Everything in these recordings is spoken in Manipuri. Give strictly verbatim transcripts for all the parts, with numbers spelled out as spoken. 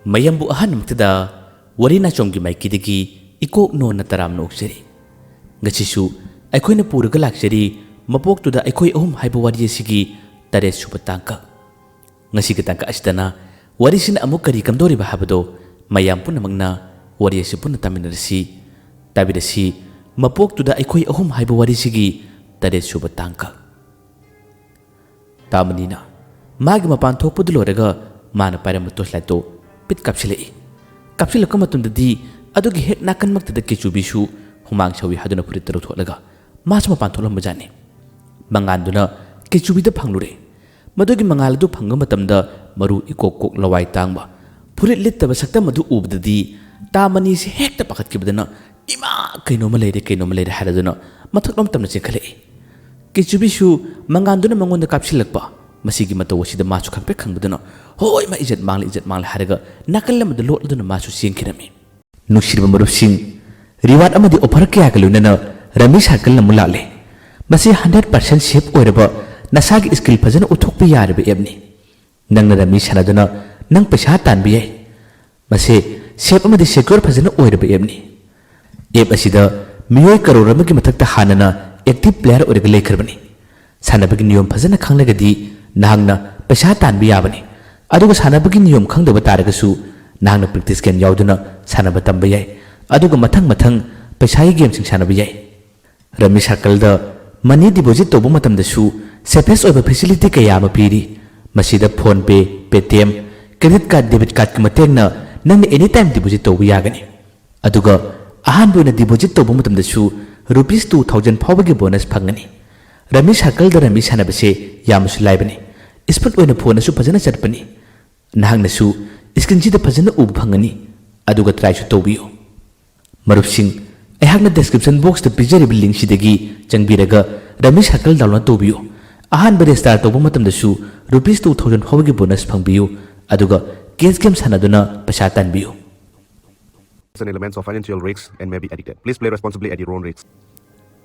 ꯃꯌꯥꯝꯕꯨ ꯑꯍꯥꯟꯕꯃꯛꯇꯗ ꯋꯥꯔꯤ ꯅꯥꯆꯣꯝꯒꯤ ꯃꯥꯏꯀꯩꯗꯒꯤ ꯏꯀꯣꯛ ꯅꯣꯟꯅ ꯇꯔꯥꯝꯅ ꯑꯣꯛꯆꯔꯤ꯫ ꯉꯁꯤꯁꯨ ꯑꯩꯈꯣꯏꯅ ꯄꯨꯔꯒ ꯂꯥꯛꯆꯔꯤ ꯃꯄꯣꯛꯇꯨꯗ ꯑꯩꯈꯣꯏ ꯑꯍꯨꯝ ꯍꯥꯏꯕ ꯋꯥꯔꯤ ꯑꯁꯤꯒꯤ ꯇꯔꯦꯠ ꯁꯨꯕ ꯇꯥꯡꯀꯛ꯫ ꯉꯁꯤꯒꯤ ꯇꯥꯡꯀꯛ ꯑꯁꯤꯗꯅ ꯋꯥꯔꯤꯁꯤꯅ ꯑꯃꯨꯛ ꯀꯔꯤ ꯀꯝꯗꯧꯔꯤꯕ ꯍꯥꯏꯕꯗꯣ ꯃꯌꯥꯝ ꯄꯨꯝꯅꯃꯛꯅ ꯋꯥꯔꯤ ꯑꯁꯤ ꯄꯨꯟꯅ ꯇꯥꯃꯤꯟꯅꯔꯁꯤ꯫ ꯇꯥꯕꯤꯔꯁꯤ ꯃꯄꯣꯛꯇꯨꯗ ꯑꯩꯈꯣꯏ ꯑꯍꯨꯝ ꯍꯥꯏꯕ ꯋꯥꯔꯤꯁꯤꯒꯤ ꯇꯔꯦꯠ ꯁꯨꯕ ꯇꯥꯡꯀꯛ꯫ ꯇꯥꯃꯅꯤꯅ ꯃꯥꯒꯤ ꯃꯄꯥꯟ ꯊꯣꯛꯄꯗꯨ ꯂꯣꯏꯔꯒ ꯃꯥꯅ ꯄꯥꯏꯔꯝꯕ ꯇꯣꯔꯆ ꯂꯥꯏꯠꯇꯨ ꯄꯤꯠ ꯀꯥꯞꯁꯤꯜꯂꯛꯏ꯫ ꯀꯥꯞꯁꯤꯜꯂꯛꯄ ꯃꯇꯝꯗꯗꯤ ꯑꯗꯨꯒꯤ ꯍꯦꯛ ꯅꯥꯀꯟꯃꯛꯇꯗ ꯀꯦꯆꯨꯕꯤꯁꯨ ꯍꯨꯃꯥꯡ ꯁꯧꯏ ꯍꯥꯏꯗꯨꯅ ꯐꯨꯔꯤꯠꯇ ꯂꯧꯊꯣꯛꯂꯒ ꯃꯥꯁꯨ ꯃꯄꯥꯟ ꯊꯣꯛꯂꯝꯕꯖꯥꯠꯅꯤ꯫ ꯃꯉꯥꯟꯗꯨꯅ ꯀꯦꯆꯨꯕꯤꯗ ꯐꯪꯂꯨꯔꯦ꯫ ꯃꯗꯨꯒꯤ ꯃꯉꯥꯜ ꯑꯗꯨ ꯐꯪꯕ ꯃꯇꯝꯗ ꯃꯔꯨ ꯏꯀꯣꯛ ꯀꯣꯛ ꯂꯋꯥꯏ ꯇꯥꯡꯕ ꯐꯨꯔꯤꯠ ꯂꯤꯠꯇꯕ ꯁꯛꯇꯝ ꯑꯗꯨ ꯎꯕꯗꯗꯤ ꯇꯥꯃꯅꯤꯁꯤ ꯍꯦꯛꯇ ꯄꯥꯈꯠꯈꯤꯕꯗꯅ, "ꯏꯃꯥ! ꯀꯩꯅꯣꯝꯃ ꯂꯩꯔꯦ, ꯀꯩꯅꯣꯝꯃ ꯂꯩꯔꯦ" ꯍꯥꯏꯔꯗꯨꯅ ꯃꯊꯛꯂꯣꯝ ꯇꯝꯅ ꯆꯦꯟꯈꯠꯂꯛꯏ꯫ ꯀꯦꯆꯨꯕꯤꯁꯨ ꯃꯉꯥꯟꯗꯨꯅ ꯃꯉꯣꯟꯗ ꯀꯥꯞꯁꯤꯜꯂꯛꯄ ꯃꯁꯤꯒꯤ ꯃꯇꯧ ꯑꯁꯤꯗ ꯃꯥꯁꯨ ꯈꯪꯄ꯭ꯔꯦꯛ ꯈꯪꯕꯗꯨꯅ, "ꯍꯣꯏ, ꯃꯥ ꯏꯖꯠ ꯃꯥꯡꯂꯦ, ꯏꯖꯠ ꯃꯥꯡꯂꯦ" ꯍꯥꯏꯔꯒ ꯅꯥꯀꯜ ꯑꯃꯗ ꯂꯣꯠꯂꯗꯨꯅ ꯃꯥꯁꯨ ꯆꯦꯟꯈꯤꯔꯝꯃꯤ꯫ ꯅꯨꯡꯁꯤꯔꯕ ꯃꯔꯨꯞꯁꯤꯡ, ꯔꯤꯋꯥꯔꯗ ꯑꯃꯗꯤ ꯑꯣꯐꯔ ꯀꯌꯥꯒ ꯂꯣꯏꯅꯅ ꯔꯃꯤ ꯁꯥꯔꯀꯜ ꯑꯃꯨꯛ ꯂꯥꯛꯂꯦ꯫ ꯃꯁꯤ ꯍꯟꯗ꯭ꯔꯦꯠ ꯄꯥꯔꯁꯦꯟ ꯁꯦꯐ ꯑꯣꯏꯔꯕ ꯅꯁꯥꯒꯤ ꯁ꯭ꯀꯤꯜ ꯐꯖꯅ ꯎꯠꯊꯣꯛꯄ ꯌꯥꯔꯤꯕ ꯑꯦꯞꯅꯤ꯫ ꯅꯪꯅ ꯔꯃꯤ ꯁꯥꯟꯅꯗꯨꯅ ꯅꯪ ꯄꯩꯁꯥ ꯇꯥꯟꯕ ꯌꯥꯏ꯫ ꯃꯁꯤ ꯁꯦꯐ ꯑꯃꯗꯤ ꯁꯦꯀ꯭ꯌꯣꯔ ꯐꯖꯅ ꯑꯣꯏꯔꯕ ꯑꯦꯞꯅꯤ꯫ ꯑꯦꯞ ꯑꯁꯤꯗ ꯃꯤꯑꯣꯏ ꯀꯔꯣꯔ ꯑꯃꯒꯤ ꯃꯊꯛꯇ ꯍꯥꯟꯅꯅ ꯑꯦꯛꯇꯤꯚ ꯄ꯭ꯂꯦꯌꯔ ꯑꯣꯏꯔꯒ ꯂꯩꯈ꯭ꯔꯕꯅꯤ꯫ ꯁꯥꯟꯅꯕꯒꯤ ꯅꯤꯌꯣꯝ ꯐꯖꯅ ꯈꯪꯂꯒꯗꯤ ꯅꯍꯥꯛꯅ ꯄꯩꯁꯥ ꯇꯥꯟꯕ ꯌꯥꯕꯅꯤ꯫ ꯑꯗꯨꯒ ꯁꯥꯟꯅꯕꯒꯤ ꯅꯤꯌꯣꯝ ꯈꯪꯗꯕ ꯇꯥꯔꯒꯁꯨ ꯅꯍꯥꯛꯅ ꯄ꯭ꯔꯦꯛꯇꯤꯁ ꯒꯦꯝ ꯌꯥꯎꯗꯨꯅ ꯁꯥꯟꯅꯕ ꯇꯝꯕ ꯌꯥꯏ꯫ ꯑꯗꯨꯒ ꯃꯊꯪ ꯃꯊꯪ ꯄꯩꯁꯥꯒꯤ ꯒꯦꯝꯁꯤꯡ ꯁꯥꯟꯅꯕ ꯌꯥꯏ꯫ ꯔꯃꯤ ꯁꯥꯔꯀꯜꯗ ꯃꯅꯤ ꯗꯤꯄꯣꯖꯤꯠ ꯇꯧꯕ ꯃꯇꯝꯗꯁꯨ ꯁꯦꯐꯦꯁ ꯑꯣꯏꯕ ꯐꯦꯁꯤꯂꯤꯇꯤ ꯀꯌꯥ ꯑꯃ ꯄꯤꯔꯤ꯫ ꯃꯁꯤꯗ PhonePe, Paytm, credit card, debit cardꯀꯤ ꯃꯇꯦꯡꯅ ꯅꯪꯅ ꯑꯦꯅꯤ ꯇꯥꯏꯝ ꯗꯤꯄꯣꯖꯤꯠ ꯇꯧꯕ ꯌꯥꯒꯅꯤ꯫ ꯑꯗꯨꯒ ꯑꯍꯥꯟꯕ ꯑꯣꯏꯅ ꯗꯤꯄꯣꯖꯤꯠ ꯇꯧꯕ ꯃꯇꯝꯗꯁꯨ ꯔꯨꯄꯤꯁ ꯇꯨ ꯊꯥꯎꯖꯟ ꯐꯥꯎꯕꯒꯤ ꯕꯣꯅꯁ ꯐꯪꯒꯅꯤ꯫ ꯔꯃꯤ ꯁꯥꯔꯀꯜꯗ ꯔꯃꯤ ꯁꯥꯟꯅꯕꯁꯦ ꯌꯥꯝꯅꯁꯨ ꯂꯥꯏꯕꯅꯤ꯫ ꯁ꯭ꯃꯨꯠ ꯑꯣꯏꯅ ꯐꯣꯟꯗꯁꯨ ꯐꯖꯅ ꯆꯠꯄꯅꯤ꯫ ꯅꯍꯥꯛꯅꯁꯨ ꯁ꯭ꯀ꯭ꯔꯤꯟꯁꯤꯗ ꯐꯖꯅ ꯎꯕ ꯐꯪꯒꯅꯤ꯫ ꯑꯗꯨꯒ ꯇ꯭ꯔꯥꯏꯁꯨ ꯇꯧꯕꯤꯌꯨ꯫ ꯃꯔꯨꯞꯁꯤꯡ, ꯑꯩꯍꯥꯛꯅ ꯗꯤꯁꯀ꯭ꯔꯤꯞꯁꯟ ꯕꯣꯛꯁꯇ ꯄꯤꯖꯔꯤꯕ ꯂꯤꯡꯛꯁꯤꯗꯒꯤ ꯆꯪꯕꯤꯔꯒ ꯔꯃꯤ ꯁꯥꯔꯀꯜ ꯗꯥꯎꯟꯂꯣꯗ ꯇꯧꯕꯤꯌꯨ꯫ ꯑꯍꯥꯟꯕ ꯔꯦꯖꯤꯁꯇꯥꯔ ꯇꯧꯕ ꯃꯇꯝꯗꯁꯨ ꯔꯨꯄꯤꯁ ꯇꯨ ꯊꯥꯎꯖꯟ ꯐꯥꯎꯕꯒꯤ ꯕꯣꯅꯁ ꯐꯪꯕꯤꯌꯨ, ꯑꯗꯨꯒ ꯀꯦꯁ ꯒꯦꯝ ꯁꯥꯟꯅꯗꯨꯅ ꯄꯩꯁꯥ ꯇꯥꯟꯕꯤꯌꯨ꯫ An element of financial risks and may be addictive. Please play responsibly at your own risk.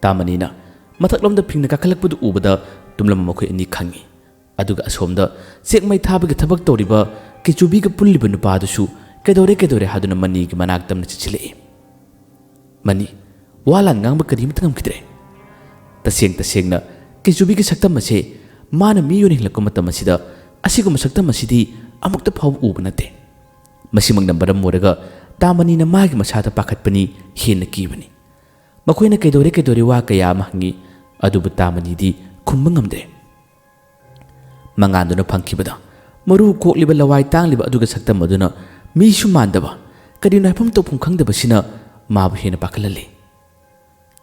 ꯇꯥꯃꯅꯤꯅ ꯃꯊꯛꯂꯣꯝꯗ ꯐꯤꯡꯅ ꯀꯥꯈꯠꯂꯛꯄꯗꯨ ꯎꯕꯗ ꯇꯨꯝꯂꯝꯕ ꯃꯈꯣꯏ ꯑꯅꯤ ꯈꯪꯉꯤ꯫ ꯑꯗꯨꯒ ꯑꯁꯣꯝꯗ ꯆꯦꯛ ꯃꯩ ꯊꯥꯕꯒꯤ ꯊꯕꯛ ꯇꯧꯔꯤꯕ ꯀꯦꯆꯨꯕꯤꯒ ꯄꯨꯜꯂꯤꯕ ꯅꯨꯄꯥꯗꯨꯁꯨ ꯀꯩꯗꯧꯔꯦ ꯀꯩꯗꯧꯔꯦ ꯍꯥꯏꯗꯨꯅ ꯃꯅꯤꯒꯤ ꯃꯅꯥꯛ ꯇꯝꯅ ꯆꯠꯁꯤꯜꯂꯛꯏ꯫ ꯃꯅꯤ ꯋꯥ ꯂꯥꯟ ꯉꯥꯡꯕ ꯀꯔꯤꯃꯇ ꯉꯝꯈꯤꯗ꯭ꯔꯦ꯫ ꯇꯁꯦꯡ ꯇꯁꯦꯡꯅ ꯀꯦꯆꯨꯕꯤꯒꯤ ꯁꯛꯇꯝ ꯑꯁꯦ ꯃꯥꯅ ꯃꯤ ꯑꯣꯏꯅ ꯍꯤꯡꯂꯛꯄ ꯃꯇꯝ ꯑꯁꯤꯗ ꯑꯁꯤꯒꯨꯝꯕ ꯁꯛꯇꯝ ꯑꯁꯤꯗꯤ ꯑꯃꯨꯛꯇ ꯐꯥꯎꯕ ꯎꯕ ꯅꯠꯇꯦ꯫ ꯃꯁꯤꯃꯛꯅ ꯃꯔꯝ ꯑꯣꯏꯔꯒ ꯇꯥꯃꯅꯤꯅ ꯃꯥꯒꯤ ꯃꯁꯥꯗ ꯄꯥꯈꯠꯄꯅꯤ ꯍꯦꯟꯅ ꯀꯤꯕꯅꯤ꯫ ꯃꯈꯣꯏꯅ ꯀꯩꯗꯧꯔꯦ ꯀꯩꯗꯧꯔꯦ ꯋꯥ ꯀꯌꯥ ꯑꯃ ꯍꯪꯉꯤ, ꯑꯗꯨꯕꯨ ꯇꯥꯃꯅꯤꯗꯤ ꯈꯨꯝꯕ ꯉꯝꯗ꯭ꯔꯦ꯫ ꯃꯉꯥꯟꯗꯨꯅ ꯐꯪꯈꯤꯕꯗ ꯃꯔꯨ ꯀꯣꯛꯂꯤꯕ ꯂꯋꯥꯏ ꯇꯥꯡꯂꯤꯕ ꯑꯗꯨꯒ ꯁꯛꯇꯝ ꯑꯗꯨꯅ ꯃꯤꯁꯨ ꯃꯥꯟꯗꯕ, ꯀꯔꯤꯅꯣ ꯍꯥꯏꯐꯝ ꯇꯧꯐꯝ ꯈꯪꯗꯕꯁꯤꯅ ꯃꯥꯕꯨ ꯍꯦꯟꯅ ꯄꯥꯈꯠꯍꯜꯂꯤ꯫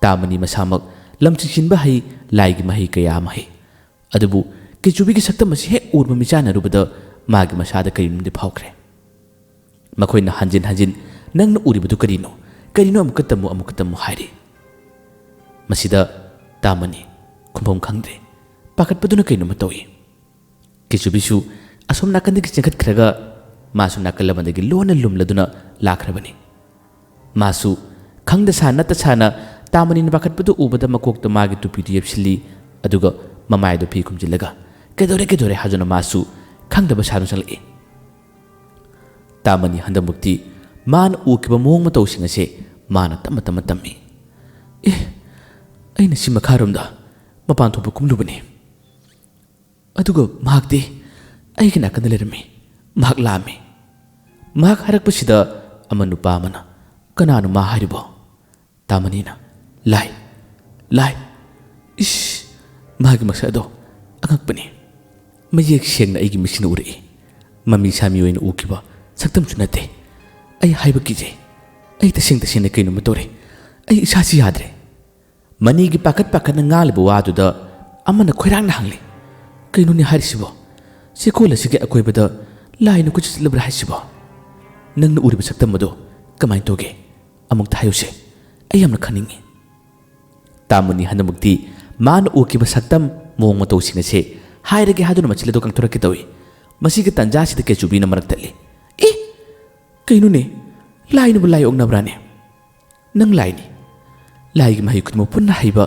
ꯇꯥꯃꯅꯤ ꯃꯁꯥꯃꯛ ꯂꯝ ꯆꯤꯡꯁꯤꯟꯕ ꯍꯩ, ꯂꯥꯏꯒꯤ ꯃꯍꯩ ꯀꯌꯥ ꯑꯃ ꯍꯩ꯫ ꯑꯗꯨꯕꯨ ꯀꯦꯆꯨꯕꯤꯒꯤ ꯁꯛꯇꯝ ꯑꯁꯤ ꯍꯦꯛ ꯎꯔꯕ ꯃꯤꯆꯥꯟꯅꯔꯨꯕꯗ ꯃꯥꯒꯤ ꯃꯁꯥꯗ ꯀꯔꯤꯅꯣꯝꯗꯤ ꯐꯥꯎꯈ꯭ꯔꯦ꯫ ꯃꯈꯣꯏꯅ ꯍꯟꯖꯤꯟ ꯍꯟꯖꯤꯟ, "ꯅꯪꯅ ꯎꯔꯤꯕꯗꯨ ꯀꯔꯤꯅꯣ? ꯀꯔꯤꯅꯣ? ꯑꯃꯨꯛꯀ ꯇꯝꯃꯨ, ꯑꯃꯨꯛꯀ ꯇꯝꯃꯨ" ꯍꯥꯏꯔꯤ꯫ ꯃꯁꯤꯗ ꯇꯥꯃꯅꯤ ꯈꯨꯝꯐꯝ ꯈꯪꯗ꯭ꯔꯦ꯫ ꯄꯥꯈꯠꯄꯗꯨꯅ ꯀꯩꯅꯣꯝꯃ ꯇꯧꯏ꯫ ꯀꯦꯆꯨꯕꯤꯁꯨ ꯑꯁꯣꯝ ꯅꯥꯀꯟꯗꯒꯤ ꯆꯦꯟꯈꯠꯈ꯭ꯔꯒ ꯃꯥꯁꯨ ꯅꯥꯀꯜ ꯑꯃꯗꯒꯤ ꯂꯣꯟꯅ ꯂꯨꯝꯂꯗꯨꯅ ꯂꯥꯛꯈ꯭ꯔꯕꯅꯤ꯫ ꯃꯥꯁꯨ ꯈꯪꯗ ꯁꯥ ꯅꯠꯇ ꯁꯥꯅ ꯇꯥꯃꯅꯤꯅ ꯄꯥꯈꯠꯄꯗꯨ ꯎꯕꯗ ꯃꯀꯣꯛꯇ ꯃꯥꯒꯤ ꯇꯨꯄꯤꯗꯨ ꯌꯦꯞꯁꯤꯜꯂꯤ, ꯑꯗꯨꯒ ꯃꯃꯥꯏꯗꯨ ꯐꯤ ꯈꯨꯝꯖꯤꯜꯂꯒ, "ꯀꯩꯗꯧꯔꯦ, ꯀꯩꯗꯧꯔꯦ?" ꯍꯥꯏꯗꯨꯅ ꯃꯥꯁꯨ ꯈꯪꯗꯕ ꯁꯥꯗꯨꯅ ꯆꯪꯂꯛꯏ꯫ ꯇꯥꯃꯅꯤ ꯍꯟꯗꯛꯃꯛꯇꯤ ꯃꯥꯅ ꯎꯈꯤꯕ ꯃꯑꯣꯡ ꯃꯇꯧꯁꯤꯡ ꯑꯁꯦ ꯃꯥꯅ ꯇꯞꯅ ꯇꯞꯅ ꯇꯝꯃꯤ꯫ "ꯑꯦ, ꯑꯩꯅ ꯁꯤ ꯃꯈꯥꯔꯣꯝꯗ ꯃꯄꯥꯟ ꯊꯣꯛꯄ ꯀꯨꯝꯂꯨꯕꯅꯤ꯫ ꯑꯗꯨꯒ ꯃꯍꯥꯛꯇꯤ ꯑꯩꯒꯤ ꯅꯥꯀꯟꯗ ꯂꯩꯔꯝꯃꯤ꯫ ꯃꯍꯥꯛ ꯂꯥꯛꯑꯝꯃꯤ꯫" ꯃꯍꯥꯛ ꯍꯥꯏꯔꯛꯄꯁꯤꯗ ꯑꯃ ꯅꯨꯄꯥ ꯑꯃꯅ, "ꯀꯅꯥꯅꯣ ꯃꯥ ꯍꯥꯏꯔꯤꯕꯣ?" ꯇꯥꯃꯅꯤꯅ, "ꯂꯥꯏ, ꯂꯥꯏ꯫ ꯏꯁ, ꯃꯥꯒꯤ ꯃꯁꯛ ꯑꯗꯣ ꯑꯉꯛꯄꯅꯤ꯫ ꯃꯌꯦꯛ ꯁꯦꯡꯅ ꯑꯩꯒꯤ ꯃꯤꯠꯁꯤꯅ ꯎꯔꯛꯏ꯫ ꯃꯃꯤ ꯁꯥꯃꯤ ꯑꯣꯏꯅ ꯎꯈꯤꯕ ꯁꯛꯇꯝꯁꯨ ꯅꯠꯇꯦ꯫ ꯑꯩ ꯍꯥꯏꯕ ꯀꯤꯖꯩ꯫ ꯑꯩ ꯇꯁꯦꯡ ꯇꯁꯦꯡꯅ ꯀꯩꯅꯣꯝꯃ ꯇꯧꯔꯦ꯫ ꯑꯩ ꯏꯁꯥꯁꯤ ꯌꯥꯗ꯭ꯔꯦ꯫" ꯃꯅꯤꯒꯤ ꯄꯥꯈꯠ ꯄꯥꯈꯠꯅ ꯉꯥꯡꯂꯤꯕ ꯋꯥꯗꯨꯗ ꯑꯃꯅ ꯈꯣꯏꯔꯥꯡꯅ ꯍꯪꯂꯤ, "ꯀꯩꯅꯣꯅꯦ ꯍꯥꯏꯔꯤꯁꯤꯕꯣ? ꯆꯦꯀꯣꯜ ꯑꯁꯤꯒꯤ ꯑꯀꯣꯏꯕꯗ ꯂꯥꯏꯅ ꯀꯣꯏꯆꯠ ꯆꯠꯂꯕ꯭ꯔꯥ ꯍꯥꯏꯁꯤꯕꯣ? ꯅꯪꯅ ꯎꯔꯤꯕ ꯁꯛꯇꯝ ꯑꯗꯣ ꯀꯃꯥꯏꯅ ꯇꯧꯒꯦ? ꯑꯃꯨꯛꯇ ꯍꯥꯏꯌꯨꯁꯦ, ꯑꯩ ꯌꯥꯝꯅ ꯈꯪꯅꯤꯡꯉꯤ꯫" ꯇꯥꯃꯨꯅꯤ ꯍꯟꯗꯛꯃꯛꯇꯤ ꯃꯥꯅ ꯎꯈꯤꯕ ꯁꯛꯇꯝ, ꯃꯑꯣꯡ ꯃꯇꯧꯁꯤꯡ ꯑꯁꯦ ꯍꯥꯏꯔꯒꯦ ꯍꯥꯏꯗꯨꯅ ꯃꯆꯤꯜ ꯑꯗꯨ ꯀꯪꯊꯣꯔꯛꯀꯦ ꯇꯧꯏ꯫ ꯃꯁꯤꯒꯤ ꯇꯥꯟꯖꯥꯁꯤꯗ ꯀꯦꯆꯨꯕꯤꯅ ꯃꯔꯛ ꯊꯠꯂꯤ, "ꯑꯦ, ꯀꯩꯅꯣꯅꯦ? ꯂꯥꯏꯅꯕꯨ ꯂꯥꯏ ꯑꯣꯛꯅꯕ꯭ꯔꯥꯅꯦ? ꯅꯪ ꯂꯥꯏꯅꯤ꯫ ꯂꯥꯏꯒꯤ ꯃꯍꯩ ꯈꯨꯗꯤꯡꯃꯛ ꯄꯨꯟꯅ ꯍꯩꯕ,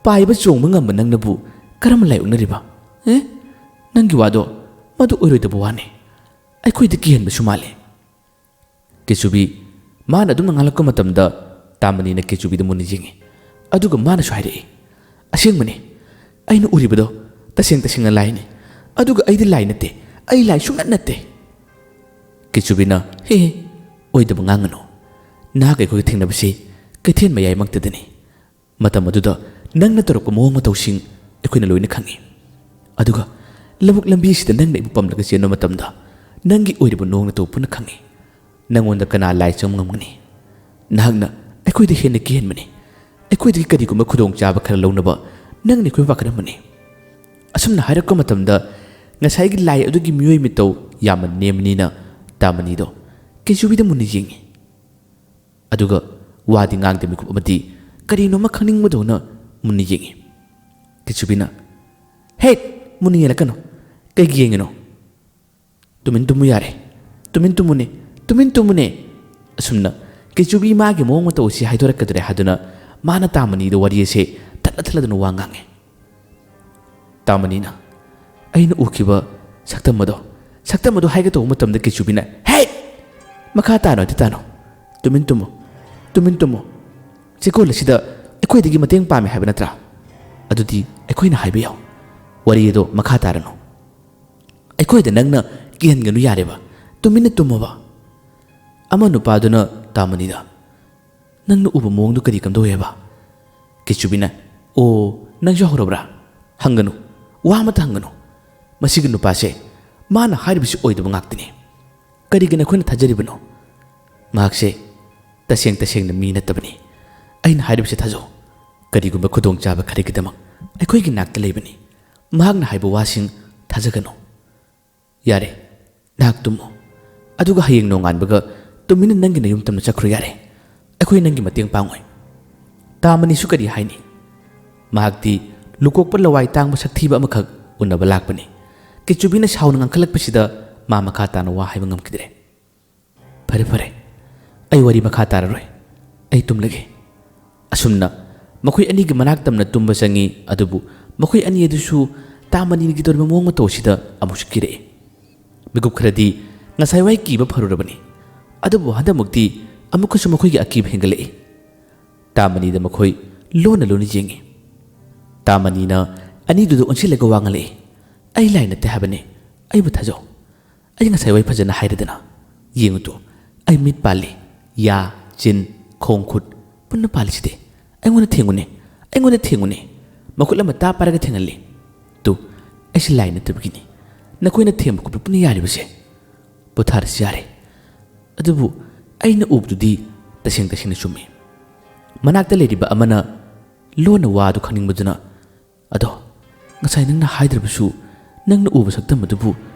ꯄꯥꯏꯕ ꯆꯣꯡꯕ ꯉꯝꯕ ꯅꯪꯅꯕꯨ ꯀꯔꯝꯅ ꯂꯥꯏ ꯑꯣꯛꯅꯔꯤꯕ? ꯑꯦ? ꯅꯪꯒꯤ ꯋꯥꯗꯣ ꯃꯗꯨ ꯑꯣꯏꯔꯣꯏꯗꯕ ꯋꯥꯅꯤ꯫ ꯑꯩꯈꯣꯏꯗ ꯀꯤꯍꯟꯕꯁꯨ ꯃꯥꯜꯂꯤ꯫ ꯀꯦꯆꯨꯕꯤ ꯃꯥꯅ ꯑꯗꯨꯝꯅ ꯉꯥꯡꯂꯛꯄ ꯃꯇꯝꯗ ꯇꯥꯃꯅꯤꯅ ꯀꯦꯆꯨꯕꯤꯗ ꯃꯨꯟꯅ ꯌꯦꯡꯉꯤ꯫ ꯑꯗꯨꯒ ꯃꯥꯅꯁꯨ ꯍꯥꯏꯔꯛꯏ, "ꯑꯁꯦꯡꯕꯅꯤ, ꯑꯩꯅ ꯎꯔꯤꯕꯗꯣ ꯇꯁꯦꯡ ꯇꯁꯦꯡꯅ ꯂꯥꯏꯅꯤ꯫ ꯑꯗꯨꯒ ꯑꯩꯗꯤ ꯂꯥꯏ ꯅꯠꯇꯦ, ꯑꯩ ꯂꯥꯏ ꯁꯨꯡꯅꯠ ꯅꯠꯇꯦ꯫" ꯀꯦꯆꯨꯕꯤꯅ, "ꯍꯦ ꯍꯦ, ꯑꯣꯏꯗꯕ ꯉꯥꯡꯒꯅꯨ꯫ ꯅꯍꯥꯛ ꯑꯩꯈꯣꯏꯒ ꯊꯦꯡꯅꯕꯁꯤ ꯀꯩꯊꯦꯜ ꯃꯌꯥꯏꯃꯛꯇꯗꯅꯤ꯫ ꯃꯇꯝ ꯑꯗꯨꯗ ꯅꯪꯅ ꯇꯧꯔꯛꯄ ꯃꯑꯣꯡ ꯃꯇꯧꯁꯤꯡ ꯑꯩꯈꯣꯏꯅ ꯂꯣꯏꯅ ꯈꯪꯏ꯫ ꯑꯗꯨꯒ ꯂꯧꯕꯨꯛ ꯂꯝꯕꯤꯁꯤꯗ ꯅꯪꯅ ꯑꯩꯕꯨ ꯄꯝꯂꯒ ꯆꯦꯟꯕ ꯃꯇꯝꯗ ꯅꯪꯒꯤ ꯑꯣꯏꯔꯤꯕ ꯅꯑꯣꯡ ꯅꯇꯧ ꯄꯨꯟꯅ ꯈꯪꯏ꯫ ꯅꯪꯉꯣꯟꯗ ꯀꯅꯥ ꯂꯥꯏ ꯆꯪꯕ ꯉꯝꯒꯅꯤ? ꯅꯍꯥꯛꯅ ꯑꯩꯈꯣꯏꯗ ꯍꯦꯟꯅ ꯀꯤꯍꯟꯕꯅꯤ꯫ ꯑꯩꯈꯣꯏꯗꯒꯤ ꯀꯔꯤꯒꯨꯝꯕ ꯈꯨꯗꯣꯡꯆꯥꯕ ꯈꯔ ꯂꯧꯅꯕ ꯅꯪꯅ ꯑꯩꯈꯣꯏ ꯋꯥꯀꯠꯂꯝꯕꯅꯤ꯫" ꯑꯁꯨꯝꯅ ꯍꯥꯏꯔꯛꯄ ꯃꯇꯝꯗ ꯉꯁꯥꯏꯒꯤ ꯂꯥꯏ ꯑꯗꯨꯒꯤ ꯃꯤꯑꯣꯏ ꯃꯤꯇꯧ ꯌꯥꯝꯅ ꯅꯦꯝꯕꯅꯤꯅ ꯇꯥꯃꯅꯤꯗꯣ ꯀꯦꯆꯨꯕꯤꯗ ꯃꯨꯟꯅ ꯌꯦꯡꯉꯤ꯫ ꯑꯗꯨꯒ ꯋꯥꯗꯤ ꯉꯥꯡꯗ ꯃꯤꯀꯨꯞ ꯑꯃꯗꯤ ꯀꯔꯤꯅꯣꯃ ꯈꯪꯅꯤꯡꯕꯗꯧꯅ ꯃꯨꯟꯅ ꯌꯦꯡꯉꯤ꯫ ꯀꯦꯆꯨꯕꯤꯅ, "ꯍꯦꯠ! ꯃꯨꯟꯅ ꯌꯦꯡꯂꯛꯀꯅꯨ꯫ ꯀꯩꯒꯤ ꯌꯦꯡꯉꯤꯅꯣ? ꯇꯨꯃꯤꯟ ꯇꯨꯝꯃꯨ ꯌꯥꯔꯦ꯫ ꯇꯨꯃꯤꯟ ꯇꯨꯝꯃꯨꯅꯦ꯫ ꯇꯨꯃꯤꯟ ꯇꯨꯝꯃꯨꯅꯦ꯫" ꯑꯁꯨꯝꯅ ꯀꯦꯆꯨꯕꯤ ꯃꯥꯒꯤ ꯃꯑꯣꯡ ꯃꯇꯧ ꯑꯁꯤ ꯍꯥꯏꯗꯣꯔꯛꯀꯗꯧꯔꯦ ꯍꯥꯏꯗꯨꯅ ꯃꯥꯅ ꯇꯥꯃꯅꯤꯗ ꯋꯥꯔꯤ ꯑꯁꯦ ꯊꯠꯂ ꯊꯠꯂꯗꯨꯅ ꯋꯥ ꯉꯥꯡꯉꯤ꯫ ꯇꯥꯃꯅꯤꯅ, "ꯑꯩꯅ ꯎꯈꯤꯕ ꯁꯛꯇꯝ ꯑꯗꯣ, ꯁꯛꯇꯝ ꯑꯗꯣ" ꯍꯥꯏꯒꯦ ꯇꯧꯕ ꯃꯇꯝꯗ ꯀꯦꯆꯨꯕꯤꯅ, "ꯍꯦ! ꯃꯈꯥ ꯇꯥꯅꯣ, ꯑꯗꯨ ꯇꯥꯅꯣ꯫ ꯇꯨꯃꯤꯟ ꯇꯨꯝꯃꯨ, ꯇꯨꯃꯤꯟ ꯇꯨꯝꯃꯨ꯫ ꯆꯦꯀꯣꯜ ꯑꯁꯤꯗ ꯑꯩꯈꯣꯏꯗꯒꯤ ꯃꯇꯦꯡ ꯄꯥꯝꯃꯤ ꯍꯥꯏꯕ ꯅꯠꯇ꯭ꯔꯥ? ꯑꯗꯨꯗꯤ ꯑꯩꯈꯣꯏꯅ ꯍꯥꯏꯕ ꯌꯥꯎ꯫ ꯋꯥꯔꯤ ꯑꯗꯣ ꯃꯈꯥ ꯇꯥꯔꯅꯨ꯫ ꯑꯩꯈꯣꯏꯗ ꯅꯪꯅ ꯀꯤꯍꯟꯒꯅꯨ ꯌꯥꯔꯦꯕ꯫ ꯇꯨꯃꯤꯟꯅ ꯇꯨꯝꯃꯣꯕ꯫" ꯑꯃ ꯅꯨꯄꯥꯗꯨꯅ ꯇꯥꯃꯅꯤꯗ, "ꯅꯪꯅ ꯎꯕ ꯃꯑꯣꯡꯗꯨ ꯀꯔꯤ ꯀꯝꯗꯧꯋꯦꯕ?" ꯀꯦꯆꯨꯕꯤꯅ, "ꯑꯣ, ꯅꯪꯁꯨ ꯍꯧꯔꯕ꯭ꯔꯥ? ꯍꯪꯒꯅꯨ, ꯋꯥ ꯑꯃꯠꯇ ꯍꯪꯒꯅꯨ꯫ ꯃꯁꯤꯒꯤ ꯅꯨꯄꯥꯁꯦ, ꯃꯥꯅ ꯍꯥꯏꯔꯤꯕꯁꯤ ꯑꯣꯏꯗꯕ ꯉꯥꯛꯇꯅꯤ꯫ ꯀꯔꯤꯒꯤꯅ ꯑꯩꯈꯣꯏꯅ ꯊꯥꯖꯔꯤꯕꯅꯣ? ꯃꯍꯥꯛꯁꯦ ꯇꯁꯦꯡ ꯇꯁꯦꯡꯅ ꯃꯤ ꯅꯠꯇꯕꯅꯤ꯫ ꯑꯩꯅ ꯍꯥꯏꯔꯤꯕꯁꯤ ꯊꯥꯖꯧ꯫ ꯀꯔꯤꯒꯨꯝꯕ ꯈꯨꯗꯣꯡꯆꯥꯕ ꯈꯔꯒꯤꯗꯃꯛ ꯑꯩꯈꯣꯏꯒꯤ ꯅꯥꯛꯇ ꯂꯩꯕꯅꯤ꯫ ꯃꯍꯥꯛꯅ ꯍꯥꯏꯕ ꯋꯥꯁꯤꯡ ꯊꯥꯖꯒꯅꯨ꯫ ꯌꯥꯔꯦ, ꯅꯍꯥꯛ ꯇꯨꯝꯃꯨ꯫ ꯑꯗꯨꯒ ꯍꯌꯦꯡ ꯅꯣꯡꯉꯥꯟꯕꯒ ꯇꯨꯃꯤꯟꯅ ꯅꯪꯒꯤ ꯅꯌꯨꯝ ꯇꯝꯅ ꯆꯠꯈ꯭ꯔꯣ ꯌꯥꯔꯦ꯫ ꯑꯩꯈꯣꯏ ꯅꯪꯒꯤ ꯃꯇꯦꯡ ꯄꯥꯡꯉꯣꯏ꯫" ꯇꯥꯃꯅꯤꯁꯨ ꯀꯔꯤ ꯍꯥꯏꯅꯤ? ꯃꯍꯥꯛꯇꯤ ꯂꯨꯀꯣꯛꯄ ꯂꯋꯥꯏ ꯇꯥꯡꯕ ꯁꯛꯊꯤꯕ ꯑꯃꯈꯛ ꯎꯅꯕ ꯂꯥꯛꯄꯅꯤ꯫ ꯀꯦꯆꯨꯕꯤꯅ ꯁꯥꯎꯅ ꯉꯥꯡꯈꯠꯂꯛꯄꯁꯤꯗ ꯃꯥ ꯃꯈꯥ ꯇꯥꯅ ꯋꯥ ꯍꯥꯏꯕ ꯉꯝꯈꯤꯗ꯭ꯔꯦ꯫ "ꯐꯔꯦ, ꯐꯔꯦ꯫ ꯑꯩ ꯋꯥꯔꯤ ꯃꯈꯥ ꯇꯥꯔꯔꯣꯏ꯫ ꯑꯩ ꯇꯨꯝꯂꯒꯦ꯫" ꯑꯁꯨꯝꯅ ꯃꯈꯣꯏ ꯑꯅꯤꯒꯤ ꯃꯅꯥꯛ ꯇꯝꯅ ꯇꯨꯝꯕ ꯆꯪꯉꯤ꯫ ꯑꯗꯨꯕꯨ ꯃꯈꯣꯏ ꯑꯅꯤ ꯑꯗꯨꯁꯨ ꯇꯥꯃꯅꯤꯒꯤ ꯇꯧꯔꯤꯕ ꯃꯑꯣꯡ ꯃꯇꯧ ꯑꯁꯤꯗ ꯑꯃꯨꯛꯁꯨ ꯀꯤꯔꯛꯏ꯫ ꯃꯤꯀꯨꯞ ꯈꯔꯗꯤ ꯉꯁꯥꯏ ꯋꯥꯏ ꯀꯤꯕ ꯐꯔꯨꯔꯕꯅꯤ꯫ ꯑꯗꯨꯕꯨ ꯍꯟꯗꯛꯃꯨꯛꯇꯤ ꯑꯃꯨꯛꯀꯁꯨ ꯃꯈꯣꯏꯒꯤ ꯑꯀꯤꯕ ꯍꯦꯟꯒꯠꯂꯛꯏ꯫ ꯇꯥꯃꯅꯤꯗ ꯃꯈꯣꯏ ꯂꯣꯟꯅ ꯂꯣꯟꯅ ꯌꯦꯡꯉꯤ꯫ ꯇꯥꯃꯅꯤꯅ ꯑꯅꯤꯗꯨꯗ ꯑꯣꯟꯁꯤꯜꯂꯒ ꯋꯥ ꯉꯥꯡꯂꯛꯏ꯫ "ꯑꯩ ꯂꯥꯏ ꯅꯠꯇꯦ ꯍꯥꯏꯕꯅꯤ, ꯑꯩꯕꯨ ꯊꯥꯖꯧ꯫ ꯑꯩ ꯉꯁꯥꯏ ꯋꯥꯏ ꯐꯖꯅ ꯍꯥꯏꯔꯗꯅ꯫ ꯌꯦꯡꯉꯨ ꯇꯨ, ꯑꯩ ꯃꯤꯠ ꯄꯥꯜꯂꯤ, ꯌꯥ, ꯆꯤꯟ, ꯈꯣꯡ ꯈꯨꯠ ꯄꯨꯟꯅ ꯄꯥꯜꯂꯤꯁꯤꯗꯤ꯫ ꯑꯩꯉꯣꯟꯗ ꯊꯦꯡꯉꯨꯅꯦ, ꯑꯩꯉꯣꯟꯗ ꯊꯦꯡꯉꯨꯅꯦ꯫ ꯃꯈꯨꯠ ꯑꯃ ꯇꯥ ꯄꯥꯏꯔꯒ ꯊꯦꯡꯍꯜꯂꯤ꯫ ꯇꯨ, ꯑꯩꯁꯤ ꯂꯥꯏ ꯅꯠꯇꯕꯒꯤꯅꯤ ꯅꯈꯣꯏꯅ ꯊꯦꯡꯕ ꯈꯣꯠꯄ ꯄꯨꯟꯅ ꯌꯥꯔꯤꯕꯁꯦ꯫ ꯄꯣꯊꯥꯔꯁꯤ ꯌꯥꯔꯦ꯫ ꯑꯗꯨꯕꯨ ꯑꯩꯅ ꯎꯕꯗꯨꯗꯤ ꯇꯁꯦꯡ ꯇꯁꯦꯡꯅ ꯆꯨꯝꯃꯤ꯫" ꯃꯅꯥꯛꯇ ꯂꯩꯔꯤꯕ ꯑꯃꯅ ꯂꯣꯟꯅ ꯋꯥꯗꯨ ꯈꯪꯅꯤꯡꯕꯗꯨꯅ, "ꯑꯗꯣ ꯉꯁꯥꯏ ꯅꯪꯅ ꯍꯥꯏꯗ꯭ꯔꯕꯁꯨ ꯅꯪꯅ ꯎꯕ ꯁꯛꯇꯝ ꯑꯗꯨꯕꯨ